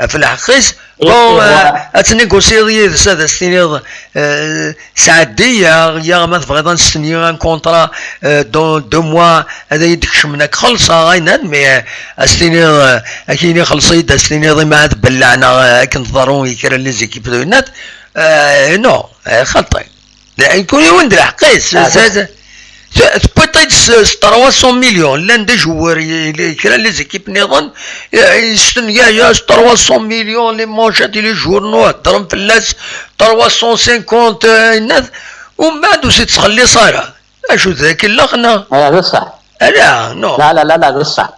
في الحقيس. Bon, euh, ad tnégocier yid-s, ad as-tiniḍ, euh, sɛeddi-yaɣ, yaɣ ma tebɣiḍ ad nesteni un contrat, euh, dans deux mois, ad iyi-d-kecmen ad k-xellṣeɣ, ayen-ad, mais, euh, ad s-tiniḍ, euh, ad k-yini xelleṣ-iyi-d, ad s-tiniḍ imɛad belleɛ neɣ, euh, akken tḍerru i kra n les équipes de net, euh, non, euh, xaṭi. Kul yiwen d lḥeqq-is. Ah, s- s- s- tewwiḍ-t-id s, s trois cents millions. Llan d ajewwer, i, i kra n les équipes nniḍen, i, yestengaya s trois cents millions, les manchettes, les journaux, heddren fell-as trois cent cinquante, euh, yenna-t, umbeɛd ur s-ittxelliṣ ara. Acu d akellax, neɣ? Ah, d ṣṣeḥ. Ala, non. La, la, la, la, d ṣṣeḥ.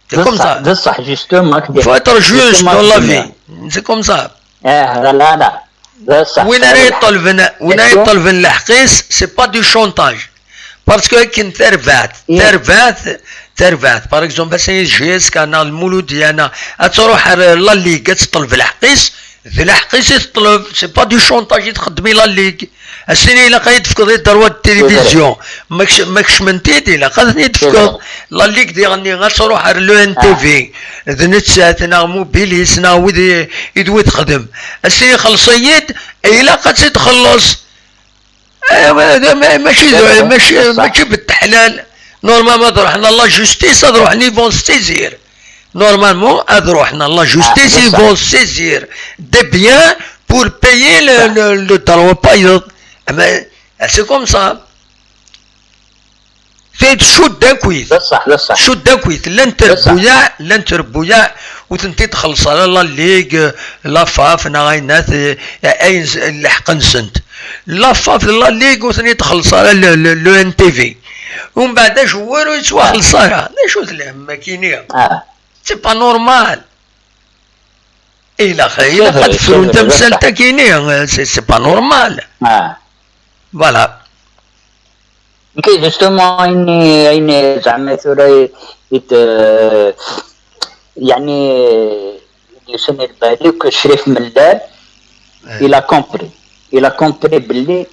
C'est comme ça. D ṣṣeḥ, justement. Faut être juste dans la vie. C'est comme ça. Ah, la, la, la. D ṣṣeḥ. Win ara yeṭṭelben, win ara yeṭṭelben lḥeqq-is, c'est pas du chantage. Parce que akken tarbaɛt, tarbaɛt, tarbaɛt, par exemple, ass-a J S K neɣ Lmuludya neɣ ad truḥ ar la Ligue ad teṭṭelb lḥeqq-is, d lḥeqq-is i teṭṭleb, c'est pas du chantage i txeddem i la Ligue. Ass-nni ilaq ad yi-d-tefkeḍ les droits de télévision. Ma kec-, ma kecment-id, ilaq ad ten-id-tefkeḍ. La Ligue diɣenni ad truḥ ar l'O N T V, d nettat, neɣ Mobilis, neɣ wid i, i d wid texdem. Ass-nni ixelleṣ-iyi-d, ilaq ad tt-id-txelleṣ. Eh, ma-, ma-, mačči d, mačči, mačči bettaḥlal. Normalement ad ruḥen à la justice, ad ruḥen, ils vont se saisir. Normalement ad ruḥen à la justice, ils vont se saisir des biens pour payer le, le, le droit payeul. Mais c'est comme ça. Tcudd akk-it. D ṣṣeḥ, d ṣṣeḥ. Tcudd akk-it. Llant trebbuyaɛ, llant trebbuyaɛ, ur tent-id-txelleṣ ara la Ligue, la FAF, neɣ ayen at, eh, ayen s-, lḥeqq-nsent. La FAF d la Ligue ur ten-id-txelleṣ ara le, le, l'O N T V. Umbeɛd ajewwer ur yettwaxelleṣ ara. D acu-t lhemm-akini? C'est pas normal. Ilaq, ilaq ad frun tamsalt-akini, c'est, c'est pas normal. Voilà. Nekk, justement, ayen, ayen zeɛma tura i, i t-, yeɛni, i d-yusan i lbal-iw, que Crif Mellal, il a compris. Il a compris belli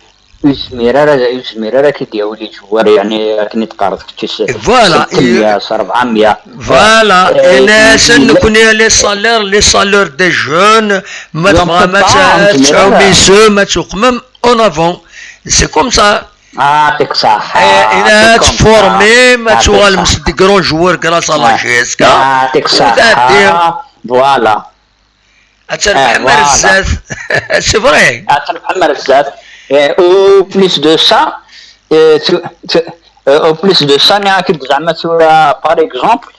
ur yezmir ara, ur yezmir ara ad k-id-yawi les joueurs, yeɛni, akken i d-teqqareḍ kečč, s, voilà, s tmenya, s rebɛemya. Voilà, eh, yenna-asen, nekkni, les salaires, les salaires des jeunes, ma tebɣam ad tesɛum isem, ad tuqmem, en avant. C'est comme ça. Yeɛṭik ṣṣeḥḥa. Eh, yenna-asen, ad tformim, ad tuɣalem s des grands joueurs grâce à la J S K. Yeɛṭik ṣṣeḥḥa. Voilà. Ad trebḥem ar zdat. C'est vrai. Ad trebḥem ar zdat. Eh, au plus de ça, eh, tu, tu, eh, au plus de ça, nniɣ-ak-d zeɛma tura, par exemple,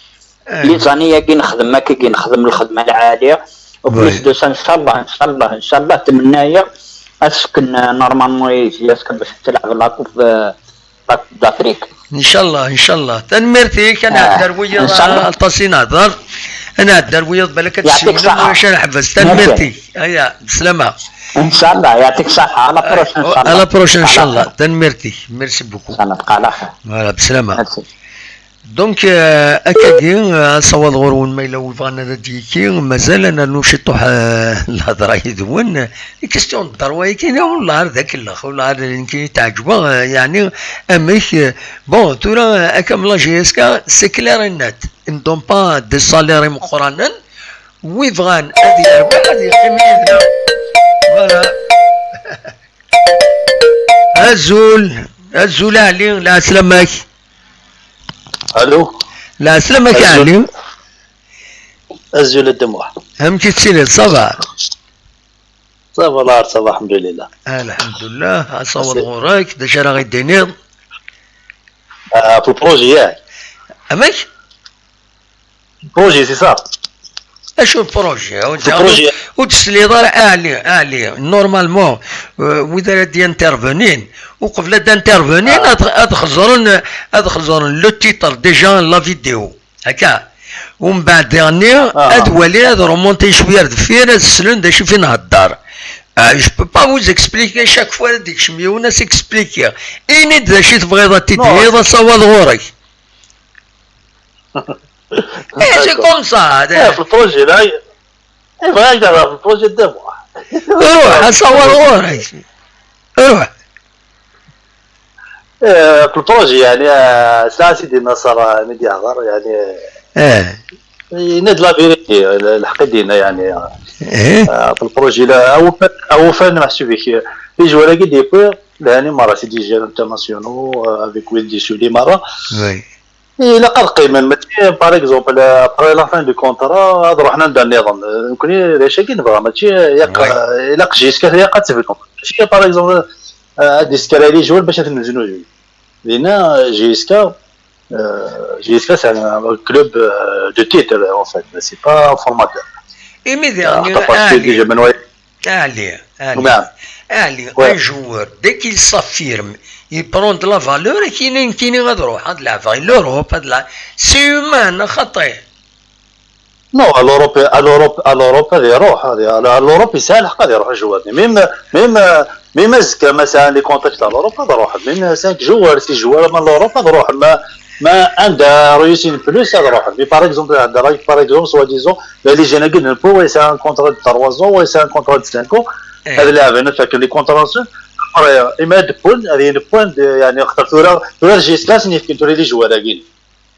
les années-agi nexdem akka, i nexdem lxedma lɛali. Au plus de ça, ncallah, ncallah, ncallah, tmennayeɣ ad sken, eh, normalement, i J S K bac ad telɛeb la coupe, eh, d'Afrique. Ncallah, ncallah. Tanemmirt-ik, ad nɛeddi ar wiyaḍ, aṭas i nehder. Ad nɛeddi ar wiyaḍ, balak ad tessiwlem, ulac ad neḥbes. Tanemmirt-ik. Aya, beslama. Ncallah, yeɛṭik ṣṣeḥḥa. À la prochaine, ncallah. À la prochaine, ncallah. Tanemmirt-ik. Merci beaucoup. Ncallah, bqa ɛla xir. Voilà, beslama. Merci. Donc, euh, akkagi, euh, asawaḍ ɣur-wen ma yella wi bɣan ad d-yekki, mazal ad nernu ciṭuḥ, euh, lhedra yid-wen. Question n ddrew-agi, la, wellah ar d akellex, wellah ar d nekk i teɛǧbeɣ, euh, yeɛni, amek, euh, bon, tura, euh, akka am la J S K, c'est clair et net. Ils ne donnent pas des salaires imeqqranen. Wi bɣan ad yerbeḥ, ad yeqqim yid-neɣ. Voilà. Azul, azul a Ɛli, lɛeslama-k. Allô. Lɛeslama-k a Ɛli. Azul a Dda Muḥ. Amek i tettiliḍ, ça va? Ça va, ça va, alḥemdulillah. Alḥemdulillah, asawaḍ ɣur-k, d acu ara ɣ-d-tiniḍ? Ah, ɣef le projet, yak? Amek? Projet, c'est ça. Acu n projet? Ur d-, ur d-tesliḍ ara, a Ɛli, a Ɛli. Normalement, euh, wid ara d-intervenin, uqbel ad d-intervenin, ad, ad xeẓren, ad xeẓren le titre déjà n la vidéo. Akka. Umbeɛd diɣenni, ad walin, ad remontin cwiya ar deffir, ad slen d acu i fi nhedder. Ah, je peux pas vous expliquer, chaque fois ad d-ikcem yiwen, ad s-expliquer. Ini-d d acu i tebɣiḍ ad t-id-tiniḍ, asawaḍ ɣur-k. Eh, c'est comme ça. Eh, في le projet, là. Eh, بغيت نهضر في le projet de moi. روح، أصور غورك. روح. Eh, في le projet, يعني, eh, ça, c'est des نصر, eh, ملي يهضر, يعني. Eh. Yenna-d la vérité, lḥeqq i d-yenna, yeɛni. Eh? Ah, fi lprojet la, awufan, awufan meḥsub-ik, les joueurs-agi d-yewwi, lhan i merra, c'est des jeunes internationaux, euh, avec wid d-yessuli merra. Oui. Ilaq ad qqimen, mačči, par exemple, après la fin du contrat, ad ruḥen anda nniḍen. Nekkni d acu-agi nebɣa, mačči ilaq, ilaq J S K, ilaq ad tebnu. Mačči, par exemple, euh, ad d-isker les joueurs bac ad ten-neznuzu. Dinna, J S K, euh, J S K, c'est un club, euh, de titre, en fait, c'est pas un formateur. Imi d aɣni, parce que déjà, Menway. Allez, allez, allez, un joueur, dès qu'il s'affirme, il prend de la valeur, et qui n'est, qui n'est pas droit, de la valeur, l'Europe, de la, c'est humain, خطير. Non, à l'Europe, à l'Europe, à l'Europe, ad iruḥ, ad i-, à l'Europe, yesɛa lḥeqq ad iruḥ joueur. Même, même, même azekka, ma sɛan les contacts à l'Europe, ad ruḥen. Même cinq joueurs, six joueurs, ma l'Europe, ad ruḥen. Ma, ma anda réussir plus, ad ruḥen. Mais par exemple, anda, par exemple, soi-disant, les jeunes-agi n Pau, wa yesɛa un contrat de trois ans, wa yesɛa un contrat de cinq ans, ad laɛben, ad faken les contrats. Après, ima ad d-wwin, ad d-wwin, يعني, xaṭer tura, tura J S K ad sen-yefken tura les joueurs-agi.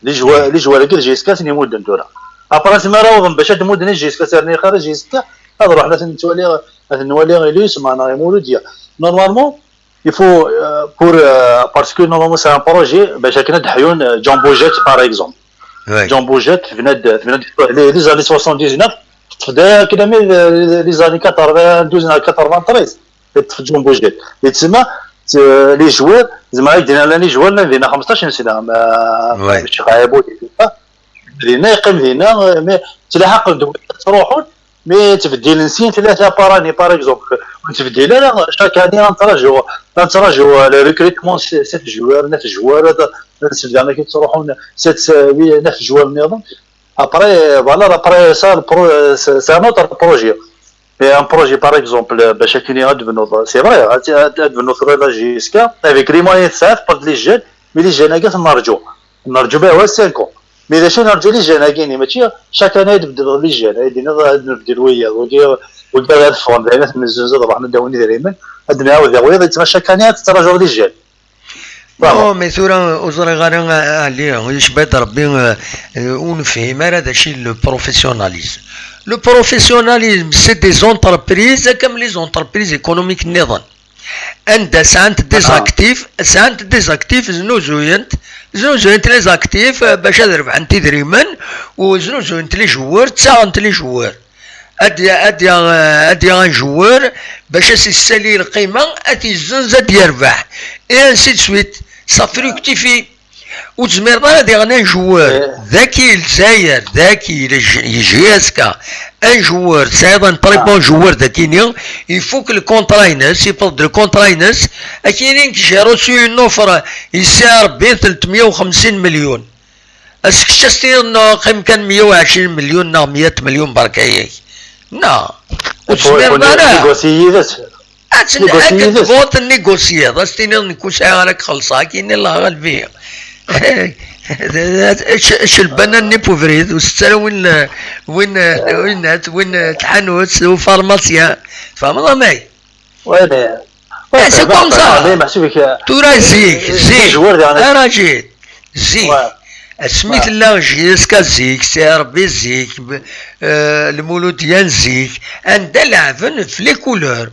Les joueurs, les joueurs-agi d J S K ad ten-imudden tura. Après, asmi ara awḍen bac ad d-mudden i J S K, serni xir J S K, ad ruḥen ad ten-nwali, ad ten-nwali Ilus, meɛna Imuludya. Normalement, il faut, euh, pour, euh, parce que normalement, c'est un projet, bac akken ad d-ḥyun, euh, Jumbo Jet, par exemple. Jumbo Jet, tebna-d, tebna-d les, les années soixante-dix-neuf, teṭṭef-d akken armi, euh, les années quatre-vingt-douze neɣ quatre-vingt-treize. Teṭṭef Jumbo Jet. Yettsemma, t-, les joueurs, zemreɣ ad k-d-iniɣ, llan les joueurs llan dinna xemseṭṭac n sna, ma, ma Ccix Ɛibud, dinna yeqqim dinna, mais ttlaḥaqen-d wid ttruḥun, mais ttbeddilen sin tlata par année, par exemple. Ur nettbeddil ara, chaque année, ad nettṛaju, ad nettṛaju le recrutement, sept joueurs, neuf joueurs, ad, ad nsebder amek i ttruḥun, sept, huit, neuf joueurs nniḍen. Après, voilà, après ça, le pro-, c'est, c'est un autre projet. Et un projet, par exemple, euh, bac akken ad tebnuḍ, c'est vrai, ad, ad, ad tebnuḍ tura la J S K, avec les moyens tesɛiḍ, pour les jeunes, mais les jeunes-agi ad ten-nerǧu. Nerǧu ma cinq ans. Mais d acu nerǧu les jeunes-agi-ni, mačči chaque année ad tbeddleḍ les jeunes, ad d-tiniḍ ad nbeddel wiyaḍ, wigi, wigi ad ffɣen, d ayen ad ten-nezzenz, ad ruḥen ad d-awin idrimen, ad d-nɛawed wiyaḍ, yettma chaque année ad tettraǧuḍ les jeunes. Non, mais tura ur ẓriɣ ara, a-, a-, Ali, yecba-d Rebbi, eh, eh, ur nefhim ara d acu i le professionnalisme. Le professionnalisme, c'est des entreprises, comme les entreprises économiques nniḍen. Anda sɛant des actifs, sɛant des actifs, znuzuyent, znuzuyent les actifs, eh, bac ad rebḥent idrimen, u znuzuyent les joueurs, ttaɣent les joueurs. Ad ya-, ad ya-, ad yaɣ un joueur bac ad s-yessali lqima, ad t-yezzenz, ad yerbeḥ, et ainsi de suite. Ça fructifie. Ur tezmireḍ ara ad yaɣen un joueur daki i Lezzayer, daki i J-, i J S K, un joueur, tesɛiḍ un très bon joueur dakini, ifuk lkontra-ines, yewweḍ-d lkontra-ines, akini nekk j'ai reçu une offre, yesɛa Rebbi tlettmeyya u xemsin million. As kečč as tiniḍ neɣ qqim kan meyya u ɛecrin million neɣ meyya million, berka-yak. Neɣ ur tezmireḍ ara. Négocier yid-s. Ad ten-, négocier ad yid-s. Tebɣuḍ tennégocier, ad s-tiniḍ nekk ur sɛiɣ ara ad k-xellṣeɣ, ad k-yini Allah ɣaleb-iyi. Ec-, ec lbana-nni n ubrid, ur tett ara win, win, win, win tḥanut, ufarmasyan. Tfehmeḍ amay? Ouais, mais, ouais, c'est comme ça. Tura zik, zik, a Rajid, zik. Asmi tella J S K zik, Sidi Rebbi zik, b-, euh, Lmuludya n zik, anda leɛben f les couleurs.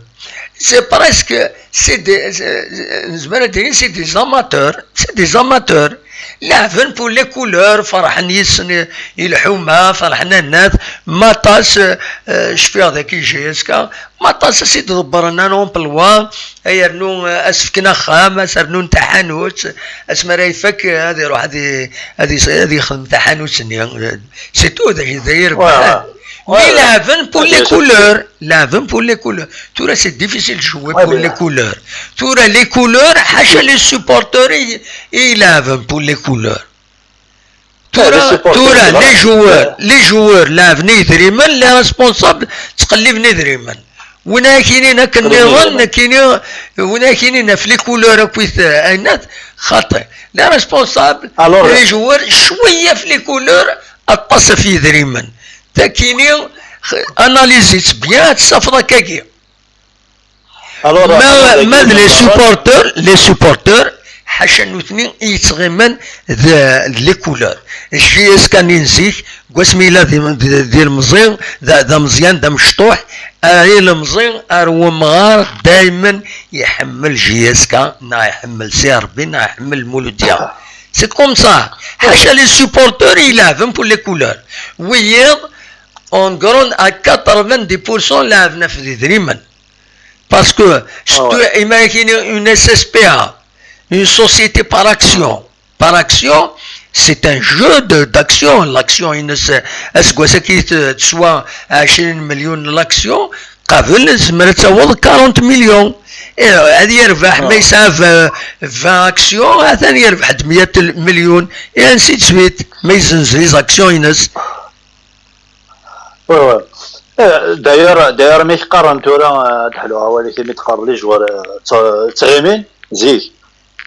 C'est presque, c'est des, c'est, nezmer ad d-nini, c'est des amateurs, c'est des amateurs. Leɛben pour les couleurs, ferḥen yis-sen i lḥuma, ferḥen annat, matas, euh, cfiɣ daki J S K, matas as-id-ḍebbren un emploi, ay rnu, euh, as-fken axxam, as-rnun taḥanut, asmi ara ifak, euh, ad iruḥ ad i-, ad is-, ad yexdem taḥanut-nni. C'est tout, d ayen, d ayen irebḥen. Mi leɛben pour les couleurs, leɛben pour les couleurs. Tura c'est difficile de jouer pour les couleurs. Tura les couleurs, ḥaca les supporters i, i leɛben pour les couleurs. Tura, tura les joueurs, les joueurs leɛben i yedrimen, les responsables ttqelliben idrimen. Win ara k-yinin akken nniḍen, nekkini, win ara k-yinin ɣef les couleurs akkit, eh, ayennat, xaṭi. Les responsables, les joueurs, cwiya ɣef les couleurs, aṭas ɣef yedrimen. Takini, analyse-itt bien, ad tafeḍ akkagi. Ma, ma d les supporters, les supporters, ḥaca nutni i yettɣiman d, d les couleurs. J S K-nni n zik, Wasmi yella d, d, d ilemẓi, d, d ameẓyan, d amecṭuḥ, ar ilemẓi, ar wemɣar, daymen iḥemmel J S K, neɣ iḥemmel Si Ṛebbi, neɣ iḥemmel Muludya. C'est comme ça. Ḥaca les supporters, ils lɛeben pour les couleurs. Wiyiḍ, en grand, à quatre-vingt-dix pour cent, lɛeben ɣef idrimen. Parce que, ah ouais, tu imagines une S S P A, une société par action. Par action, c'est un jeu de, d'action. L'action, aseggas-agi teswa ɛecrin million l'action, qabel tzemmer ad taweḍ quarante millions. Et, euh, ad yerbeḥ, ma yesɛa vingt, vingt actions, atan yerbeḥ-d meyya million, et ainsi de suite. Ma yezzenz les actions-ines. Ouais, ouais. Eh, d'ailleurs, d'ailleurs, mi k-qqaren tura, eh, ad ḥluɣ awal-ik, imi d-teqqareḍ les joueurs, eh, tt-, ttɣimin, zik.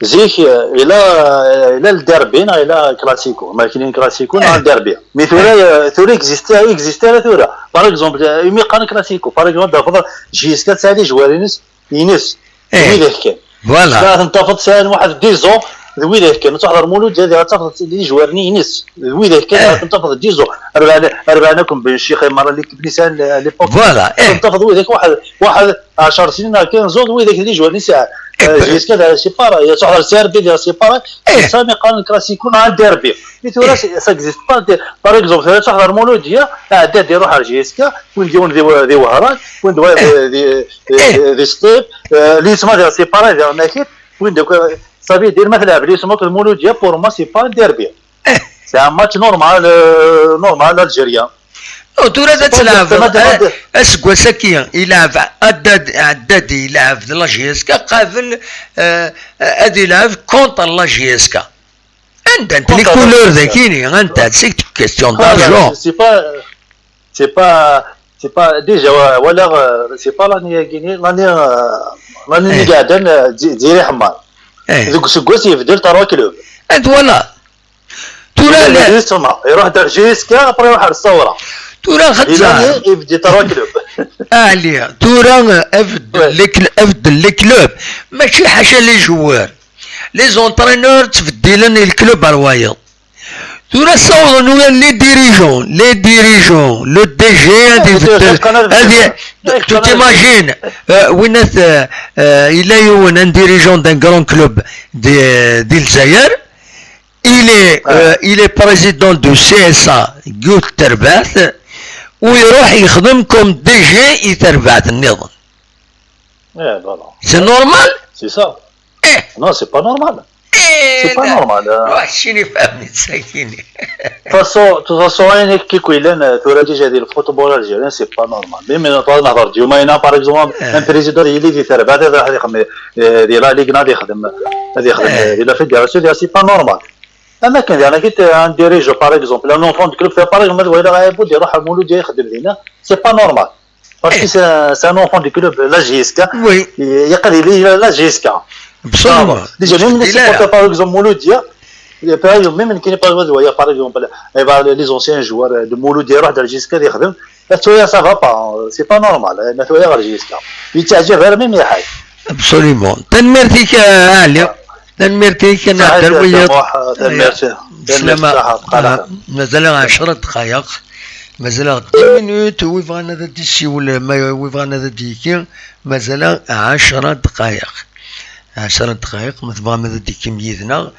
Zik, eh, ila, eh, ila le derby, neɣ ila classico. Ma kinin classico, neɣ le derby. Mais tura, eh, tura existe, existe ara tura. Par exemple, eh, imi qqaren classico, par exemple, d afḍal, J S K tesɛa les joueurs-ines, ines. Eh. Widak kan. Voilà. Ad ten-tafeḍ sɛan waḥed dix ans, d widak kan. Ad tṛuḥeḍ ar Mulud, ad tafeḍ les joueurs-nni ines. D widak kan, eh, ad ten-tafeḍ dix ans. Rebɛen, rebɛen akk Ben Ccix, merra l'équipe-nni sɛan à l'époque. Voilà, eh. Ad ten-tafeḍ widak waḥed, waḥed ɛecṛ snin, neɣ quinze ans, d widak les joueurs-nni sɛan. Eh, euh, ben. Jusqu'à, c'est pareil. Ad tṛuḥeḍ ar C R B, c'est pareil. Eh. Sami qqaren classico, neɣ derby. Mais tura, eh, ça existe pas. Par exemple, tura ad tṛuḥeḍ ar Mulud, ya, ɛeddi ad iṛuḥ ar J S K, win d yiwen di, di Wehran, win d wa di, di, di, di Sṭif, eh, les ma c'est pareil, di Nakit, win d, ça veut dire, ma tleɛb les ma akked Muludya, pour moi, c'est pas un derby. C'est un match normal, euh, normal algérien. Non, tura ad tleɛbeḍ, eh, aseggas-agi, ilɛeb, Haddad, Haddad ilɛeb d la J S K, qabel, eh, ad ilɛeb contre la J S K. Anda-tent les couleurs dagini? Anta? C'est une question d'argent. C'est pas, c'est pas, c'est pas, déjà, walaɣ, euh, c'est pas l'année-agi, l'année, euh, l'année-nni iɛeddan, euh, Di-, Diri Ḥemmar. Eh. Deg useggas yebdel trois clubs. Eh, voilà. Tura la, justement, iruḥ-d ar J S K, après iruḥ ar Ṣawra. Tura xetzar. Di l'année, yebdel trois clubs. Ali, tura, euh, abdel les cl-, abdel les clubs. Mačči ḥaca les joueurs. Les entraîneurs ttbeddilen i leklub ar wayeḍ. Tura ssawḍen ula les dirigeants, les dirigeants, le D G ad ibeddel, ad i-, tu t'imagines, euh, winna, euh, euh, yella yiwen, un dirigeant d'un grand club di, di Lezzayer, il est, euh, il est président du C S A deg yiwet n terbaɛt, u iruḥ yexdem comme D G i terbaɛt nniḍen. Eh, voilà. C'est normal? C'est ça. Eh. Non, c'est pas normal. Eh, c'est pas normal, hein. Ruḥ cini fahmi sakini. De toute façon, de toute façon, ayen akka i yellan, euh, tura déjà di le football algérien, c'est pas normal. Même, euh, par exemple, par exemple, un président, il est di terbaɛt, ad ixdem, euh, di la Ligue, ad ixdem, ad ixdem, euh, di la fédération, c'est pas normal. Am akken, diɣen, un dirigeant, par exemple, un enfant du club, par exemple, ad waliɣ aɛibud iruḥ ar Mulud ad ixdem dinna, c'est pas normal. Parce que c'est un, c'est un enfant du club, la J S K. Oui. Il y a la J S K. Absolument. Déjà, même les supporters, par exemple, Mouloudia, par exemple, même qui n'est pas joué, par exemple, eh ben, les anciens joueurs de Mouloudia, de la J S K, ça va pas, c'est pas normal, hein, la J S K. Il t'a dit, même, il y a. Absolument. Tanemmirt-ik, euh, Ali. Tanemmirt-ik, a Nna Ɛebd Lwayeḍ. Tanemmirt. Slama. Mazal-aɣ ɛecra dqayeq. Mazal-aɣ dix minutes. Wi bɣan ad d-issiwel, ma wi bɣan ad d-yekki, mazal-aɣ ɛecra dqayeq. Ɛecra dqayeq, ma tebɣam ad d-tekkim yid-neɣ.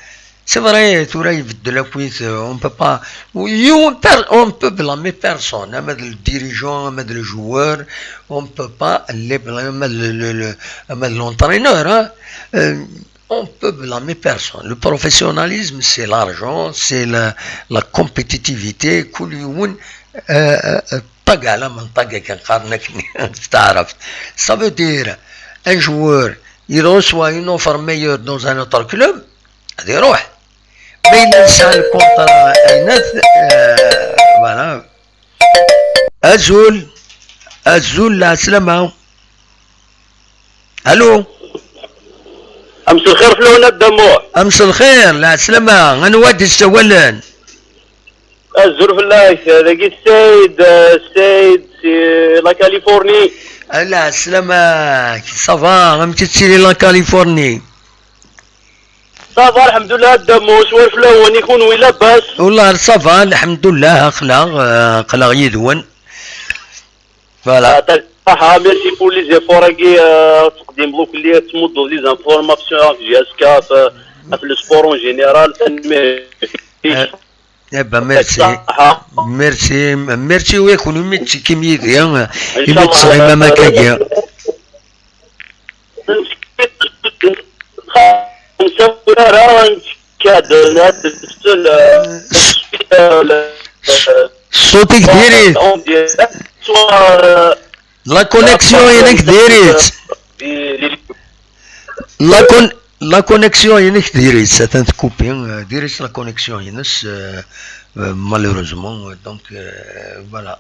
C'est vrai, tura ibeddel akk-it, on peut pas, yiwen per-, on peut blâmer personne, ama d le dirigeant, ama d le joueur, on peut pas les blâmer, ama d le, le, le, ama d l'entraîneur, hein. Euh, On peut blâmer personne. Le professionnalisme, c'est l'argent, c'est la, la compétitivité. Kul yiwen, euh, euh, ṭagala من طاقة كان قارنك في تعرف. Ça veut dire, un joueur, il reçoit une offre meilleure dans un autre club, ad iruḥ. Mais il a le contrat, euh, voilà. Azul, azul, la salama. Allô. Amselxir fell-awen a Dda Muḥ. Amselxir, lɛeslama, anwa d-issawalen? Azul fell-ak, dagi Saïd, Saïd, si la Californie. Lɛeslama, ça va, amek i tettili la Californie? Ça va, الحمد لله, a Dda Mous, war fell-awen, i kunwi, labas? Wallah, ça va, الحمد لله, aql-aɣ, euh, aql-aɣ yid-wen. Voilà. Yeɛṭik ṣṣeḥḥa, merci pour les efforts-agi, euh, teqdimeḍ akk-, tettmuddeḍ les informations ɣef J S K, ɣef, ɣef le sport en général, tanemmirt. Eh, eh ben, merci. Yeɛṭik ṣṣeḥḥa. Merci, merci i kunwi imi d-tettekkim yid-i, imi d-tesɣimem akkagi. Ur nesɛi ara, nekk ad, ad, Ṣṣut-ik diri-t. La connexion-inek diri-tt. La con-, la connexion-inek diri-tt. Atan tkupi, euh, diri-tt la connexion-ines, euh, euh, malheureusement. Donc, euh, voilà.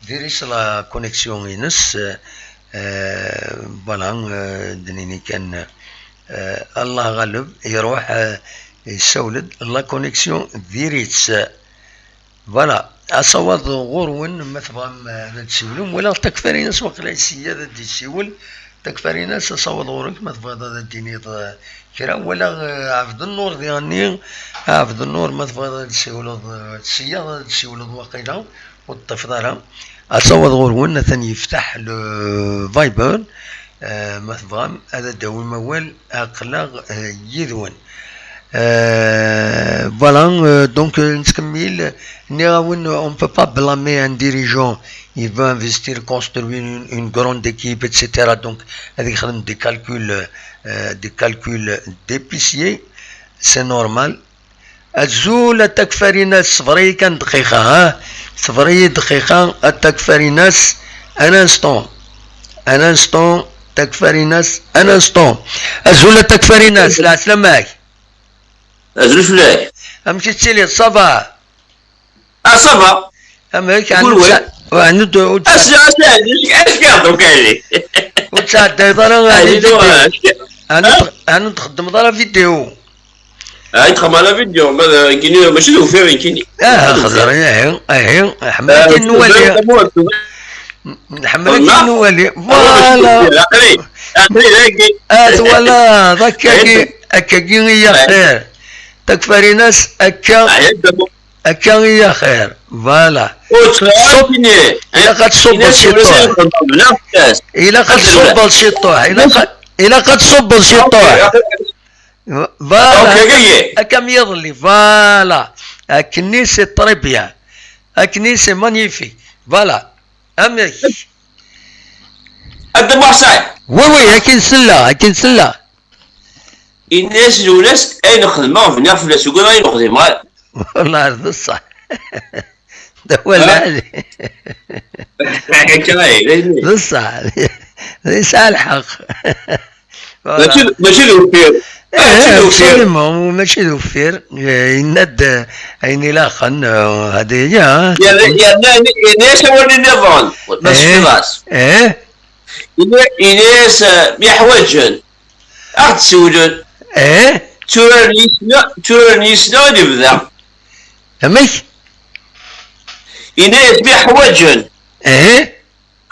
Diri-tt la connexion-ines, euh, euh, voilà, euh, d-nini kan, euh, Allah ɣaleb, iruḥ, euh, yessawel-d, la connexion diri-tt. Voilà, asawaḍ ɣur-wen, ma tebɣam, euh, ad d-siwlem, walaɣ Takfarinas waqila yesya ad d-yessiwel. Takfarinas, asawaḍ ɣur-k, ma tebɣiḍ ad d-tiniḍ, euh, kra, walaɣ, euh, Ɛebdennur diɣenni, Ɛebdennur, ma tebɣiḍ ad d-siwleḍ, euh, sya ad d-siwleḍ waqila. Ur teṭṭifeḍ ara. Asawaḍ ɣur-wen, atan yeftaḥ le Viber. Euh, ma tebɣam ad d-tawim awal, aql-aɣ, euh, yid-wen. Euh, voilà, euh, donc, euh, nettkemmil. Nniɣ-awen, on peut pas blâmer un dirigeant. Il veut investir, construire une, une grande équipe, et cetera. Donc, ad yexdem des calculs, euh, des calculs d'épicier. C'est normal. Azul a Takfarinas, ṣber-iyi kan dqiqa, ha? Ṣber-iyi dqiqa a Takfarinas, un instant. Un instant, Takfarinas, un instant. Azul a Takfarinas, lɛeslama-k. Azul fell-ak. Amek i tettiliḍ, ça va? Ah, ça va. Amek, ɛni ur tt-, ɛni ur tt-, ur tt-, ass-a, ass-a, ass-a, ass-a, ur tesɛeddayeḍ ara, ɛni, vidéo? Ɛni ur tx-, ɛni ur txeddmeḍ ara vidéo? Ah, i txedmeḍ la vidéo, ma d nekkini, mačči d uffir nekkini. Ah, xeẓer, ihi, ihi, ḥemmel akken nwali. Ḥemmel akken nwali. Voilà. Ah, twalaḍ, akkagi, akkagi i yaxir. Takfarinas, akka. Akka i yaxir. Voilà. Ṣubb-, ilaq ad tṣubbeḍ ciṭuḥ. Ilaq ad tṣubbeḍ ciṭuḥ. Ilaq a-, ilaq ad tṣubbeḍ ciṭuḥ. Voilà. Akka am yiḍelli. Voilà. Akkenni, c'est très bien. Akkenni, c'est magnifique. Voilà. Amek? A Dda Muḥ Saɛid. Oui, oui, akken selleɣ, akken selleɣ. Ini-as Lwennas, ayen xedmeɣ bniɣ fell-as, ugadeɣ ayen ur xdimeɣ ara. Wallah, d ṣṣeḥ. D awal lɛali. Akka ay, d ayen. D ṣṣeḥ. Yesɛa lḥeqq. Voilà. Mačči d, mačči d uffir. Eh, mačči d uffir. Absolument, mačči d uffir. Eh, yenna-d, eh, ayen ilaqen, eh, hadi, ya. Yerna, yerna, yenna-as awal nniḍen. Ma tesliḍ-as. Eh? Yenna-, yenna-as, eh, mi ḥwaǧen. Ad ɣ-d-siwlen. Eh? Tturaren yis-neɣ, tturaren yis-neɣ i lebda. Amek? Yenna-as mi ḥwaǧen. Eh?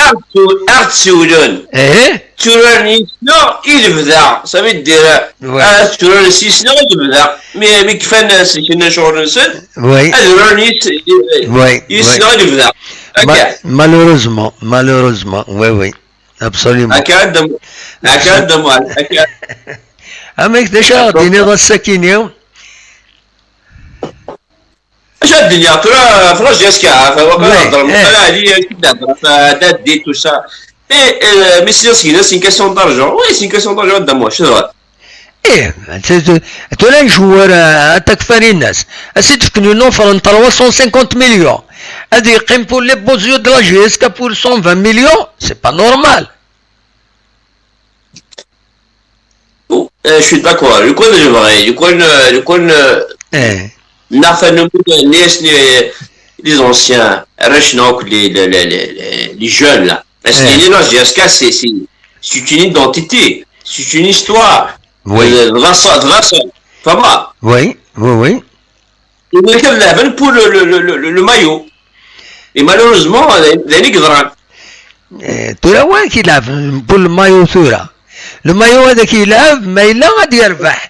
Ad ɣ-d-siw-, ad ɣ-d-siwlen. Eh? Tturaren yis-neɣ i lebda. Ça veut dire, ouais, ad tturaren s yis-neɣ i lebda. Mi, mi kfan s-, kra ccɣel-nsen, ouais, ad uraren yis-, ouais, yis-neɣ i lebda. Ma-, malheureusement, malheureusement, oui, oui. Absolument. Akka ad dem-, akka ad dem-, akka. Amek, d acu ara d-tiniḍ ass-akini? Acu ad d-iniɣ tura, ɣef la J S K, ɣef waqil, ouais, hedren, eh, ala, ali, acu d-hedren, ɣef daddi, tout ça. Eh, eh, mi sliɣ seg-nnes, c'est une question d'argent. Oui, c'est une question d'argent, ad d-amuɣ, acu d-hedren? Eh, tu, tu, tura n joueur, euh, attaque Farinas. Ass i d-fken une offre n trois cent cinquante millions. Ad yeqqim pour les beaux yeux de la J S K pour cent vingt millions, c'est pas normal. Euh, je suis d'accord. Lukan lebɣi, lukan, euh, lukan, euh, eh, neɣ tanumi, les, les, les anciens, arrac-nneɣ akk, les, les, les, les, les, les jeunes là. Parce que, eh, la J S K, c'est, c'est, c'est une identité, c'est une histoire. Oui. Euh, de race, de race. Fama. Oui, oui, oui. Imir kan lehben pour le, le, le, le, le maillot. Et malheureusement, d ayen i yeḍran. Eh, tura wa k-ilɛeb pour le maillot tura? Le maillot ad k-ilɛeb, ma yella ad yerbeḥ.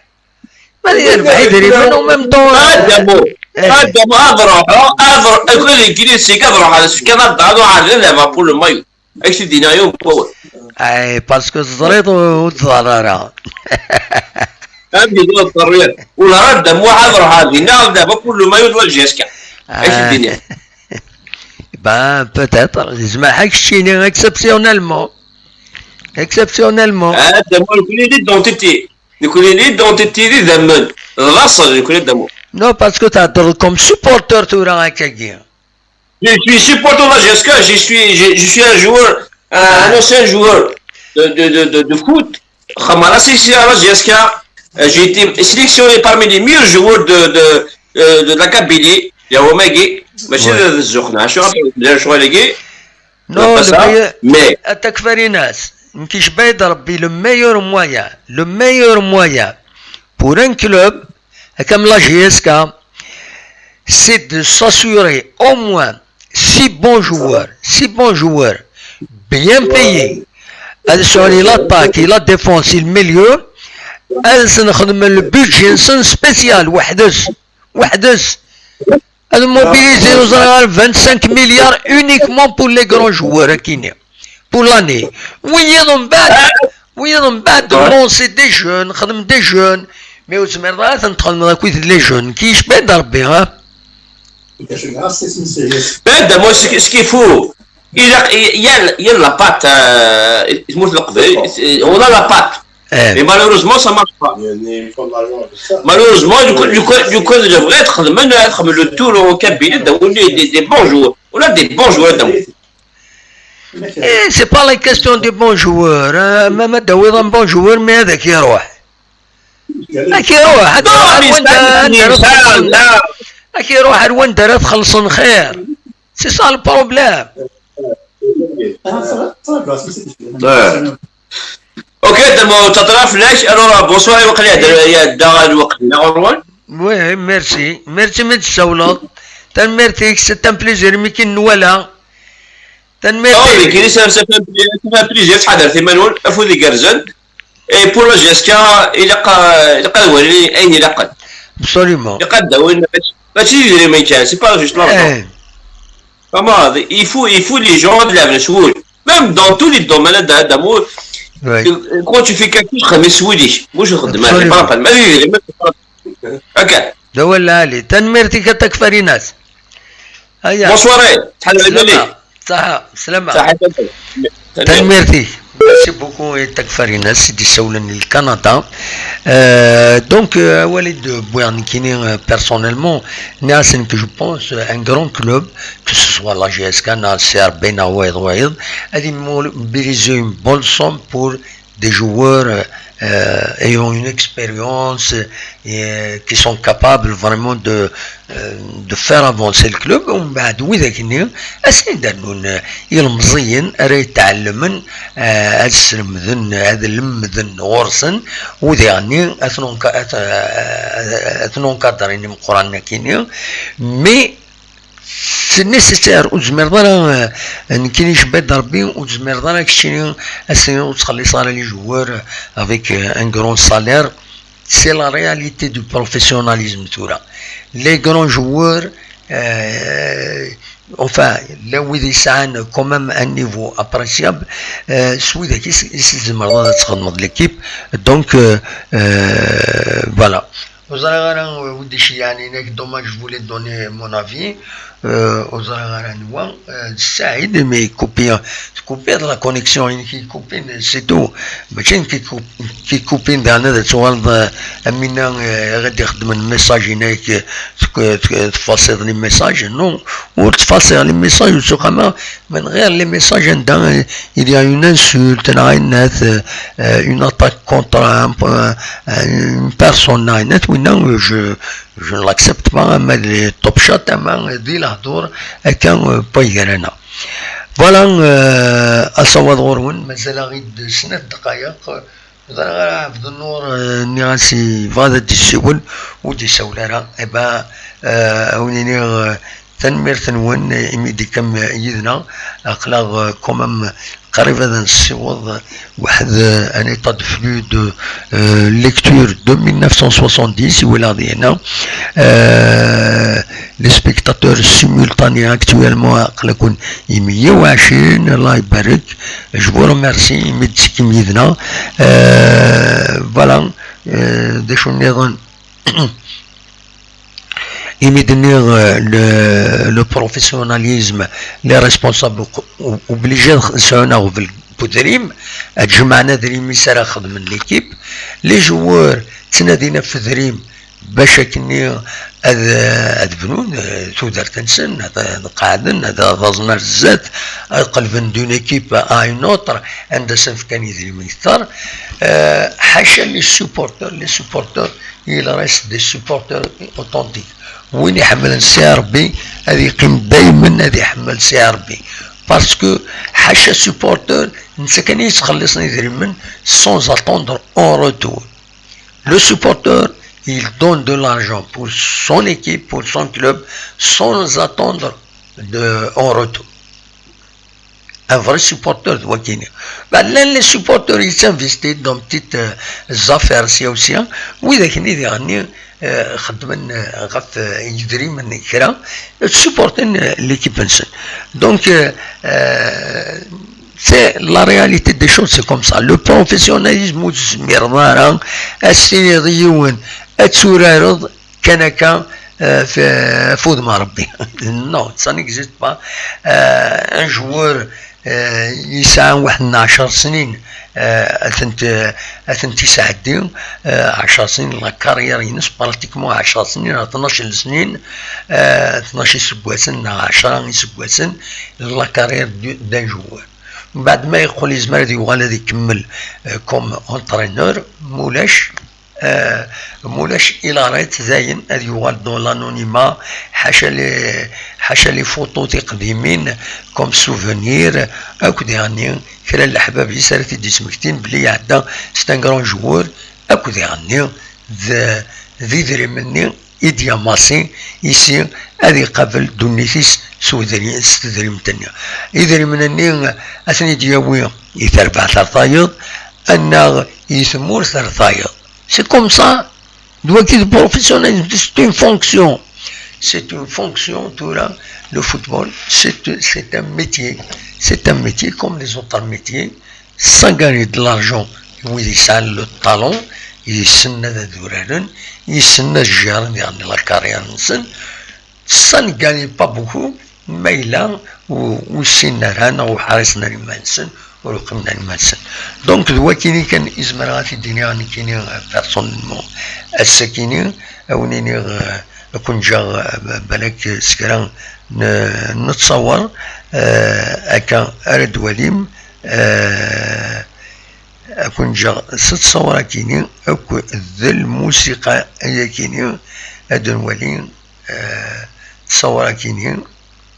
Ma yerbeḥ idrimen en même temps. Adamu, Adamu, ad ruḥeɣ, ad ruḥeɣ, akk d Ingilisen, ad ruḥeɣ s Kanada, ad ruḥeɣ ad lɛbeɣ pour le maillot. Ak-t-id-iniɣ yiwen n wawal. Ay, parce que teẓriḍ ur tẓerr ara. Am yella ur tẓerr ara. Ula Adamu, ad ruḥeɣ dinna, ad lɛbeɣ pour le maillot de la J S K. Ak-t-id-iniɣ. Ben, peut-être. Zmaḥ ak-ccini, exceptionnellement. Exceptionnellement. Adamu, nekkni d identité. Nekkni d identité d idammen. D laṣel nekkni d amu. Non, parce que t'as comme supporter tura akkagi. Je suis supporter de la J S K, je suis, je, je suis un joueur, un, un ancien joueur de, de, de, de, de foot. Khamara, c'est ici à la J S K. Euh, J'ai été sélectionné parmi les meilleurs joueurs de, de, euh, de la Kabylie. Il y a Omegui, mais c'est le Zokhna. Je suis un joueur. Non, le meilleur, mais attaque Farinas, nekk icebba-yi-d Rebbi, le meilleur moyen, le meilleur moyen pour un club comme la J S K, c'est de s'assurer au moins six bons joueurs, six bons joueurs bien payés. Ad sɛun l'attaque, la défense, le milieu. Ad nexdem le budget-nsen spécial, weḥd-s, weḥd-s. Ad mobiliser, ur ẓriɣ ara, vingt-cinq milliards uniquement pour les grands joueurs, akini. Pour l'année. Wiyaḍ mbeɛd, wiyaḍ mbeɛd, lancer des jeunes, xdem des jeunes. Mais ur tezmireḍ ara ad ten-txedmeḍ akkit les jeunes. Ki yecba-d Rebbi, ha? Bad, moi, ce qu'il faut, il a, il y a, il y a la patte, euh, on a la patte. Eh. Et malheureusement, ça marche pas. Malheureusement, du coup, du coup, du coup, je devrais être, maintenant, être le tour au cabinet, d'avoir des, des, des bons joueurs. On a des bons joueurs dans Eh, c'est pas la question des bons joueurs. Hein. Même d'avoir un bon joueur, mais avec Hiroa. Avec Hiroa, avec Hiroa, c'est ça le problème. Ok, d-, taṭṭra fell-ak. Alors, bonsoir, iwaqil iɛedda, iɛedda lweqt-nni ɣur-wen. Oui, merci. Merci mi d-tsawleḍ. Tanemmirt-ik, c'est un plaisir mi k-nwala. Tanemmirt-ik. Oh, deg-i, ça, ça fait un plaisir, ça fait un plaisir, ttḥadaret iman-nwen, afud igerrzen. Et pour la J S K, ilaq, ilaq ad walin ayen ilaqen. Absolument. Ilaq ad d-awin, mačči, mačči d idrimen kan, c'est pas juste l'argent. Eh. Comment, il faut, il faut les gens ad lɛeben s wul. Même dans tous les domaines, d'amour, quand tu fais quelque chose, xdem s wul-ik. Mux xdem ar ibrapan. Ma d idrimen, akka. D awal lɛali. Tanemmirt-ik a Takfarinas. Aya. Bonsoir, tḥal lɛibali. Saha, slama. Saha, tanemmirt-ik. Merci beaucoup, et Takfarinas, i d-isawlen i Kanada. Euh, donc, euh, awal i d-wwiɣ nekkini, euh, personnellement, nniɣ-asen que je pense, euh, un grand club, que ce soit la J S K, neɣ C R B, neɣ wayeḍ, wayeḍ, ad immobiliser une bonne somme pour des joueurs, euh, ayant une expérience, euh, qui sont capables vraiment de, euh, de faire avancer le club. ومن بعد ويداكني أسيدانون يلمزين ريتعلمن أسلمذن هذا المذن غورسن وديعني أثنون أثنون كادرين مقران كيني mais c'est nécessaire, ur tezmireḍ ara, euh, nekkini icebba-d Rebbi, ur tezmireḍ ara keččini ad s-tiniḍ ur ttxelliṣeɣ ara les joueurs avec, euh, un grand salaire. C'est la réalité du professionnalisme tura. Les grands joueurs, euh, enfin, la wid yesɛan quand même un niveau appréciable, euh, s widak i s-, i s-tzemreḍ ad txedmeḍ l'équipe. Donc, euh, euh, voilà. Ur ẓriɣ ara wi d-iceyyɛen, inak, dommage, je voulais donner mon avis. Euh, ur ẓriɣ ara anwa. Euh, Saïd, mais coupé, coupé la connexion, inek coupé, c'est tout. Mačči nekk i coupé daɣen ad tuɣaleḍ, euh, am winna, euh, ad ixeddmen message, inek, euh, tfasiḍ les messages. Non, ur ttfasiɣ les messages, ur ttxemmimeɣ. Mais regarde les messages, anda, euh, il y a une insulte, neɣ ayen, euh, euh, une attaque contre un, euh, une personne, neɣ ayen, winna, euh, je, je ne l'accepte pas, ama d top shot, ama d lehdur, akka, euh, pas gar-aneɣ. Voilà, euh, asawaḍ ɣur-wen, mazal-aɣ-id snat ddqayeq. Ẓriɣ ara Ɛebdennur, euh, nniɣ-as yebɣa ad d-yessiwel, ur d-yessawel ara. Eh ben, euh, a wen-iniɣ, euh, tanemmirt-nwen imi d-tekkam yid-neɣ. Aql-aɣ, euh, quand même, qrib ad nessiweḍ waḥed, euh, un état de flux de, euh, lecture de mille neuf cent soixante-dix, i walaɣ dinna. Euh, les spectateurs simultanés actuellement, aql-aken i meyya u ɛecrin, Allah ibarek. Je vous remercie imi d-tettekkim yid-neɣ. Euh, voilà, euh, d acu nniḍen? Imi d-nniɣ, euh, le, le professionnalisme, les responsables o-, o-, obligés ad sɛun aɣbel n udrim, ad jemɛen adrim-is ara xedmen l'équipe. Les joueurs ttnadin ɣef udrim bac akkenni ad, ad bnun, euh, tudert-nsen, ad, ad qeɛden, ad, ad aẓen ar zdat, ad qelben d'une équipe à une autre, anda sen-fkan idrimen kter. Euh, ḥaca les supporters, les supporters, il reste des supporters authentiques. Win iḥemmlen C R B ad yeqqim daymen ad iḥemmel C R B. Parce que ḥaca supporter, netta kan i yettxelliṣen idrimen sans attendre en retour. Le supporter, il donne de l'argent pour son équipe, pour son club, sans attendre de, en retour. Un vrai supporter d wakini. Ben, llan les supporters, ils s'investissent dans petites, euh, affaires, si ou si, hein. Widak-nni diɣenni, euh, xeddmen, euh, ɣef, euh, yedrimen kra, supporten, euh, l'équipe-nsen. Donc, euh, euh, c'est la réalité des choses, c'est comme ça. Le professionnalisme, ur tezmireḍ ara ad s-tiniḍ i yiwen ad turareḍ kan akka, euh, f-, f udem n Rebbi. Non, ça n'existe pas. Euh, un joueur, euh, yesɛa waḥed n ɛecṛ snin, euh, ad tent-, ad tent-yesɛeddi, euh, ɛecṛ snin, la carrière-ines, pratiquement ɛecṛ snin, neɣ tnac n lesnin, euh, tnac iseggasen, neɣ ɛecṛa iseggasen, la carrière du-, d'un joueur. Mbeɛd ma yeqqel yezmer ad yuɣal ad ikemmel, euh, comme entraîneur, mulac, euh, mulac, il arrête dayen, ad yuɣal dans l'anonymat, ḥaca les, ḥaca les photos tiqdimin, comme souvenir, akk diɣenni kra n leḥbab-is ara t-id-yesmektin belli iɛedda, c'est un grand joueur, akk diɣenni d, d idrimen-nni i d-yamasi isi ad iqabel ddunit-is s udri-, s tedrimt-nni. Idrimen-nni ad ten-id-yawi i terbaɛt ar tayeḍ, annaɣ i tmurt ar tayeḍ. C'est comme ça. D wagi d professionnalisme, c'est une fonction. C'est une fonction, tura, le football, c'est, c'est un métier. C'est un métier comme les autres métiers. Sans gagner de l'argent, wid yesɛan le talent, yessnen ad uraren, yessnen ad jjaren diɣen la carrière-nsen, ça ne gagne pas beaucoup, ma yella ur, ur ssinen ara neɣ ur ḥrisen ara iman-nsen, ur qqimen ara iman-nsen. Donc, d wakini kan i zemreɣ ad t-id-iniɣ nekkini, euh, personnellement. Ass-akini, ad wen-iniɣ, euh, ad ken-ǧǧeɣ, euh, balak s kra n, n ttṣawer, euh, akka ara d-twalim, euh, ad ken-ǧǧeɣ s ttṣawer-akini akk d lmusiqa-yakini, ad nwali, eh, ttṣawer-akini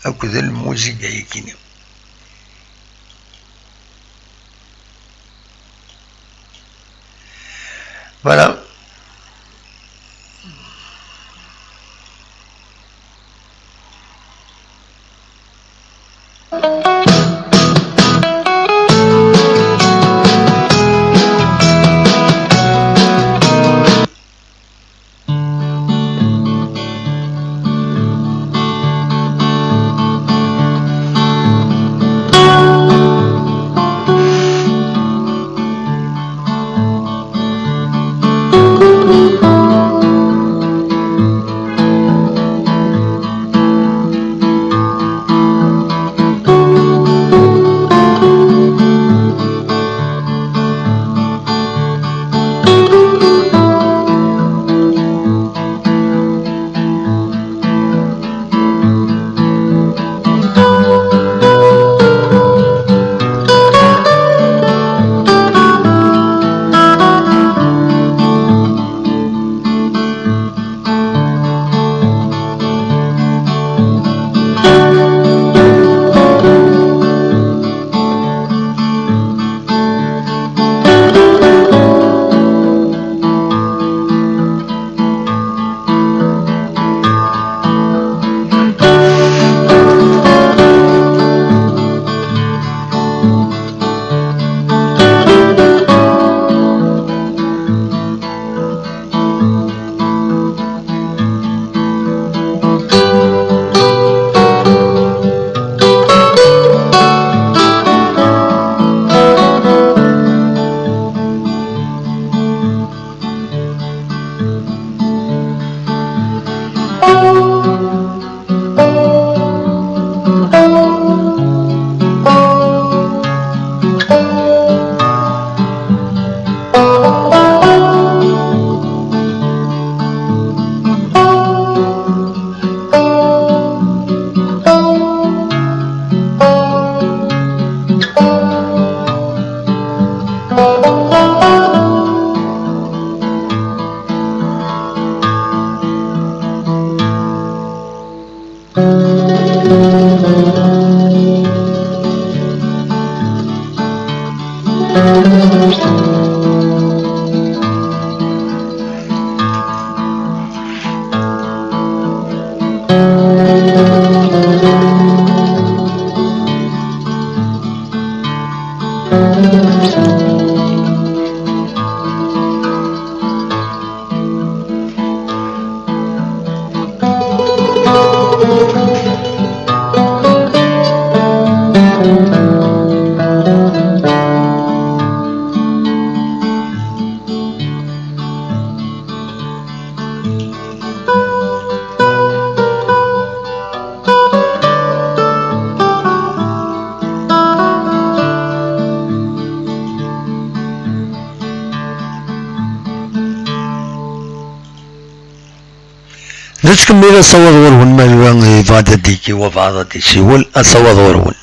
akk d lmusiqa-yakini. Voilà. Nettkemmil asawaḍ ɣur-wen, ma yella yebɣa ad d-yekki wabɛaḍ ad d-isiwel, asawaḍ ɣur-wen.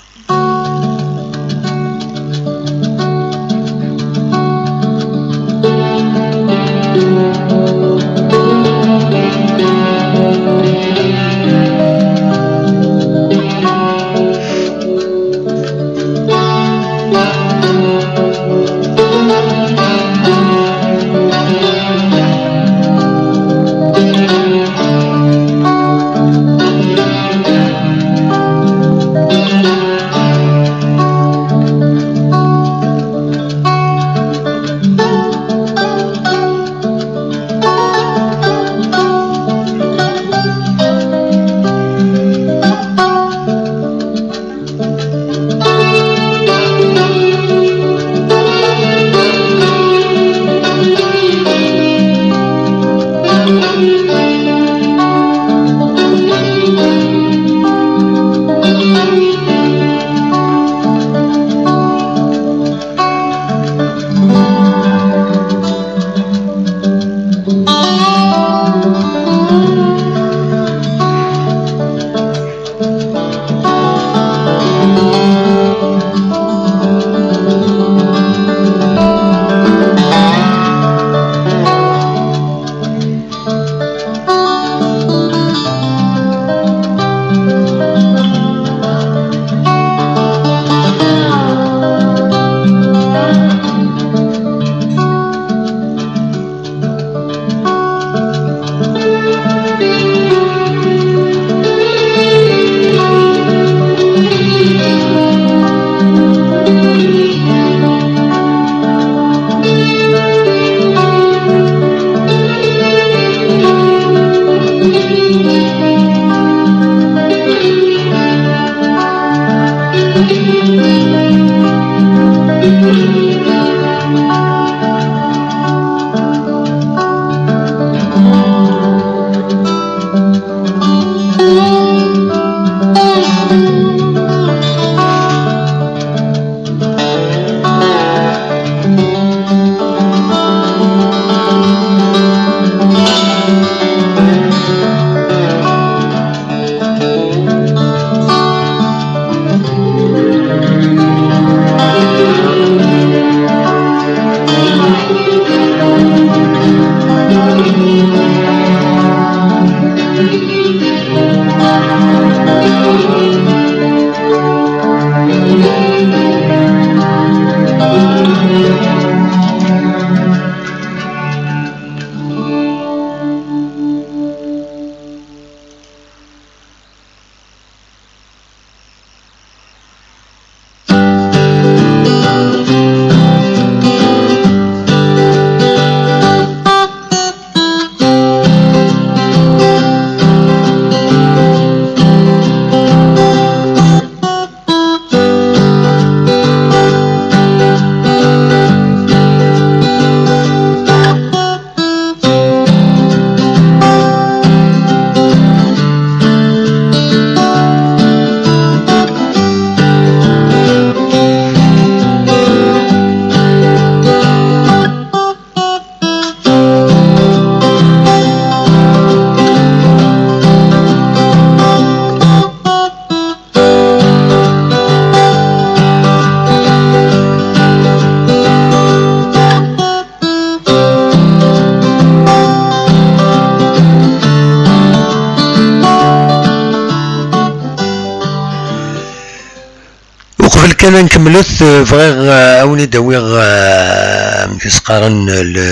Qbel kan ad nkemmlet, eh, bɣiɣ, eh, ad wen-id-awiɣ, eh, amek i s-qqaren, le,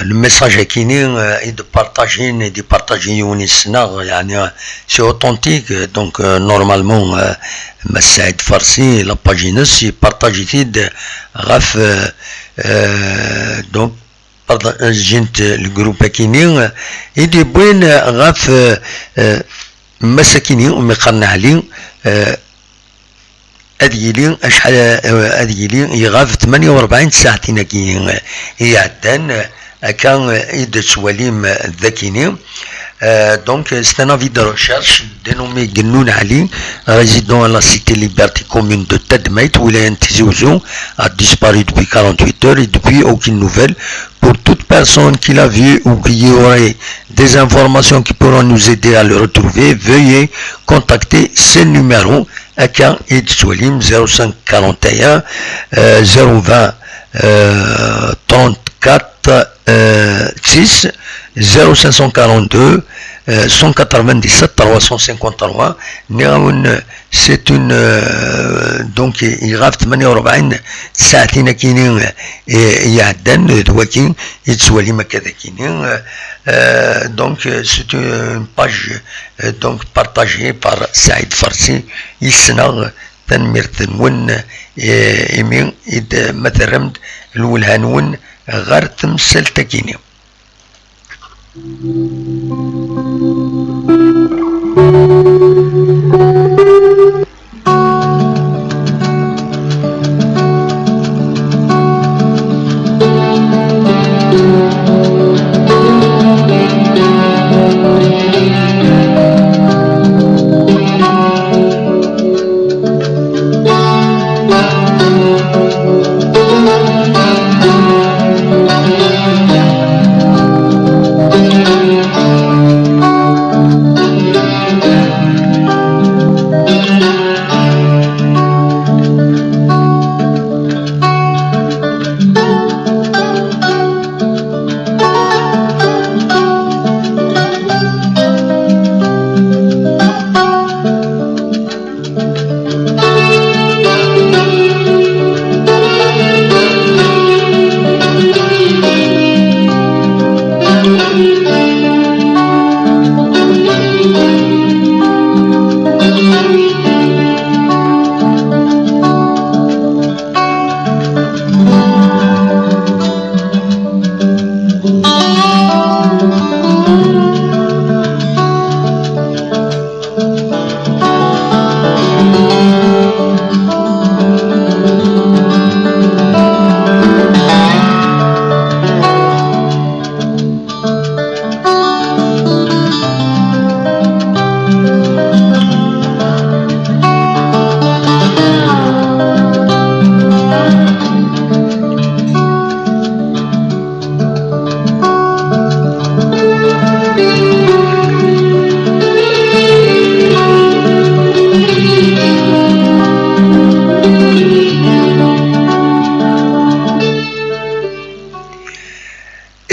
le message-akini, eh, i d-partajin, i d-ipartaji yiwen yes-neɣ, yeɛni, c'est authentique, donc, eh, normalement, eh, Mass Saɛid Farsi, la page-ines, ipartaji-t-id ɣef, eh, eh, donc, partajint le groupe-akini, eh, i d-yewwin, eh, ɣef, eh, eh, Mass-akini, umi qqaren Ɛli, eh, ad yili acḥal, eh, ad yili iɣab tmanya u rebɛin tsaɛtin-agi, eh, iɛeddan, eh, akka, eh, i d-tettwalim, eh, dakini. Euh, donc, euh, c'est un avis de recherche dénommé Gennoun Ali, résident à la cité Liberté, commune de Tadmait, wilaya n Tizi Ouzou, a disparu depuis quarante-huit heures et depuis aucune nouvelle. Pour toute personne qui l'a vu ou qui y aurait des informations qui pourront nous aider à le retrouver, veuillez contacter ce numéro. Akka i d-tettwalim, zéro cinq quarante et un, euh, zéro vingt, euh, trente-quatre, euh, six, zéro cinq cent quarante-deux, euh, cent quatre-vingt-dix-sept, trois cent cinquante-trois. Nniɣ-awen, c'est une, euh, donc, iɣab tmanya u rebɛin tsaɛtin-akini, euh, iɛeddan, d waki i d-tettwalim akka d akini. Euh, euh, donc, euh, c'est une page, euh, donc, partagée par Saïd Farsi, yes-neɣ. Tanemmirt-nwen, eh, imi i d, ma terram-d lwelha-nwen ɣer temsalt-akini.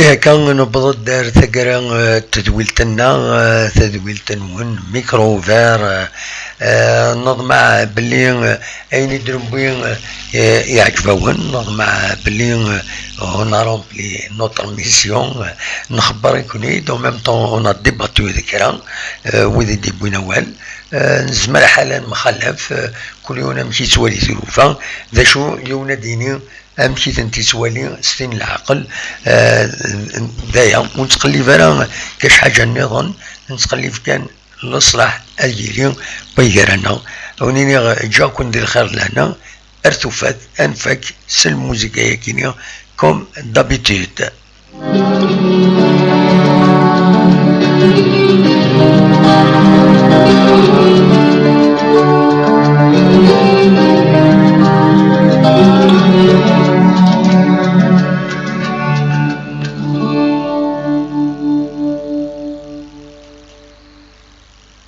Akka newweḍ-d ar taggara, eh, n tedwilt-nneɣ, eh, tadwilt-nwen, Micro Ouvert, eh, eh, neḍmeɛ belli, eh, ayen i d-newwi, eh, iɛǧeb-awen, neḍmeɛ belli, eh, on a rempli notre mission, eh, nxebber-iken-id, en même temps on a débattu d kra, eh, wid i d-yewwin awal, eh, nezmer ḥala nemxalaf, eh, kul yiwen amek yettwali tilufa, d acu yiwen ad d-yini, amek i tent-yettwali s tin n leɛqel, eh, d aya, ur nettqellib ara deg ḥaǧa nniḍen, nettqellib kan leṣlaḥ ad yili way gar-aneɣ. A wen-iniɣ, ǧǧiɣ-ken di lxir d lehna, ar tufat, ad nfak s lmuzika-yagi-nni, comme d'habitude.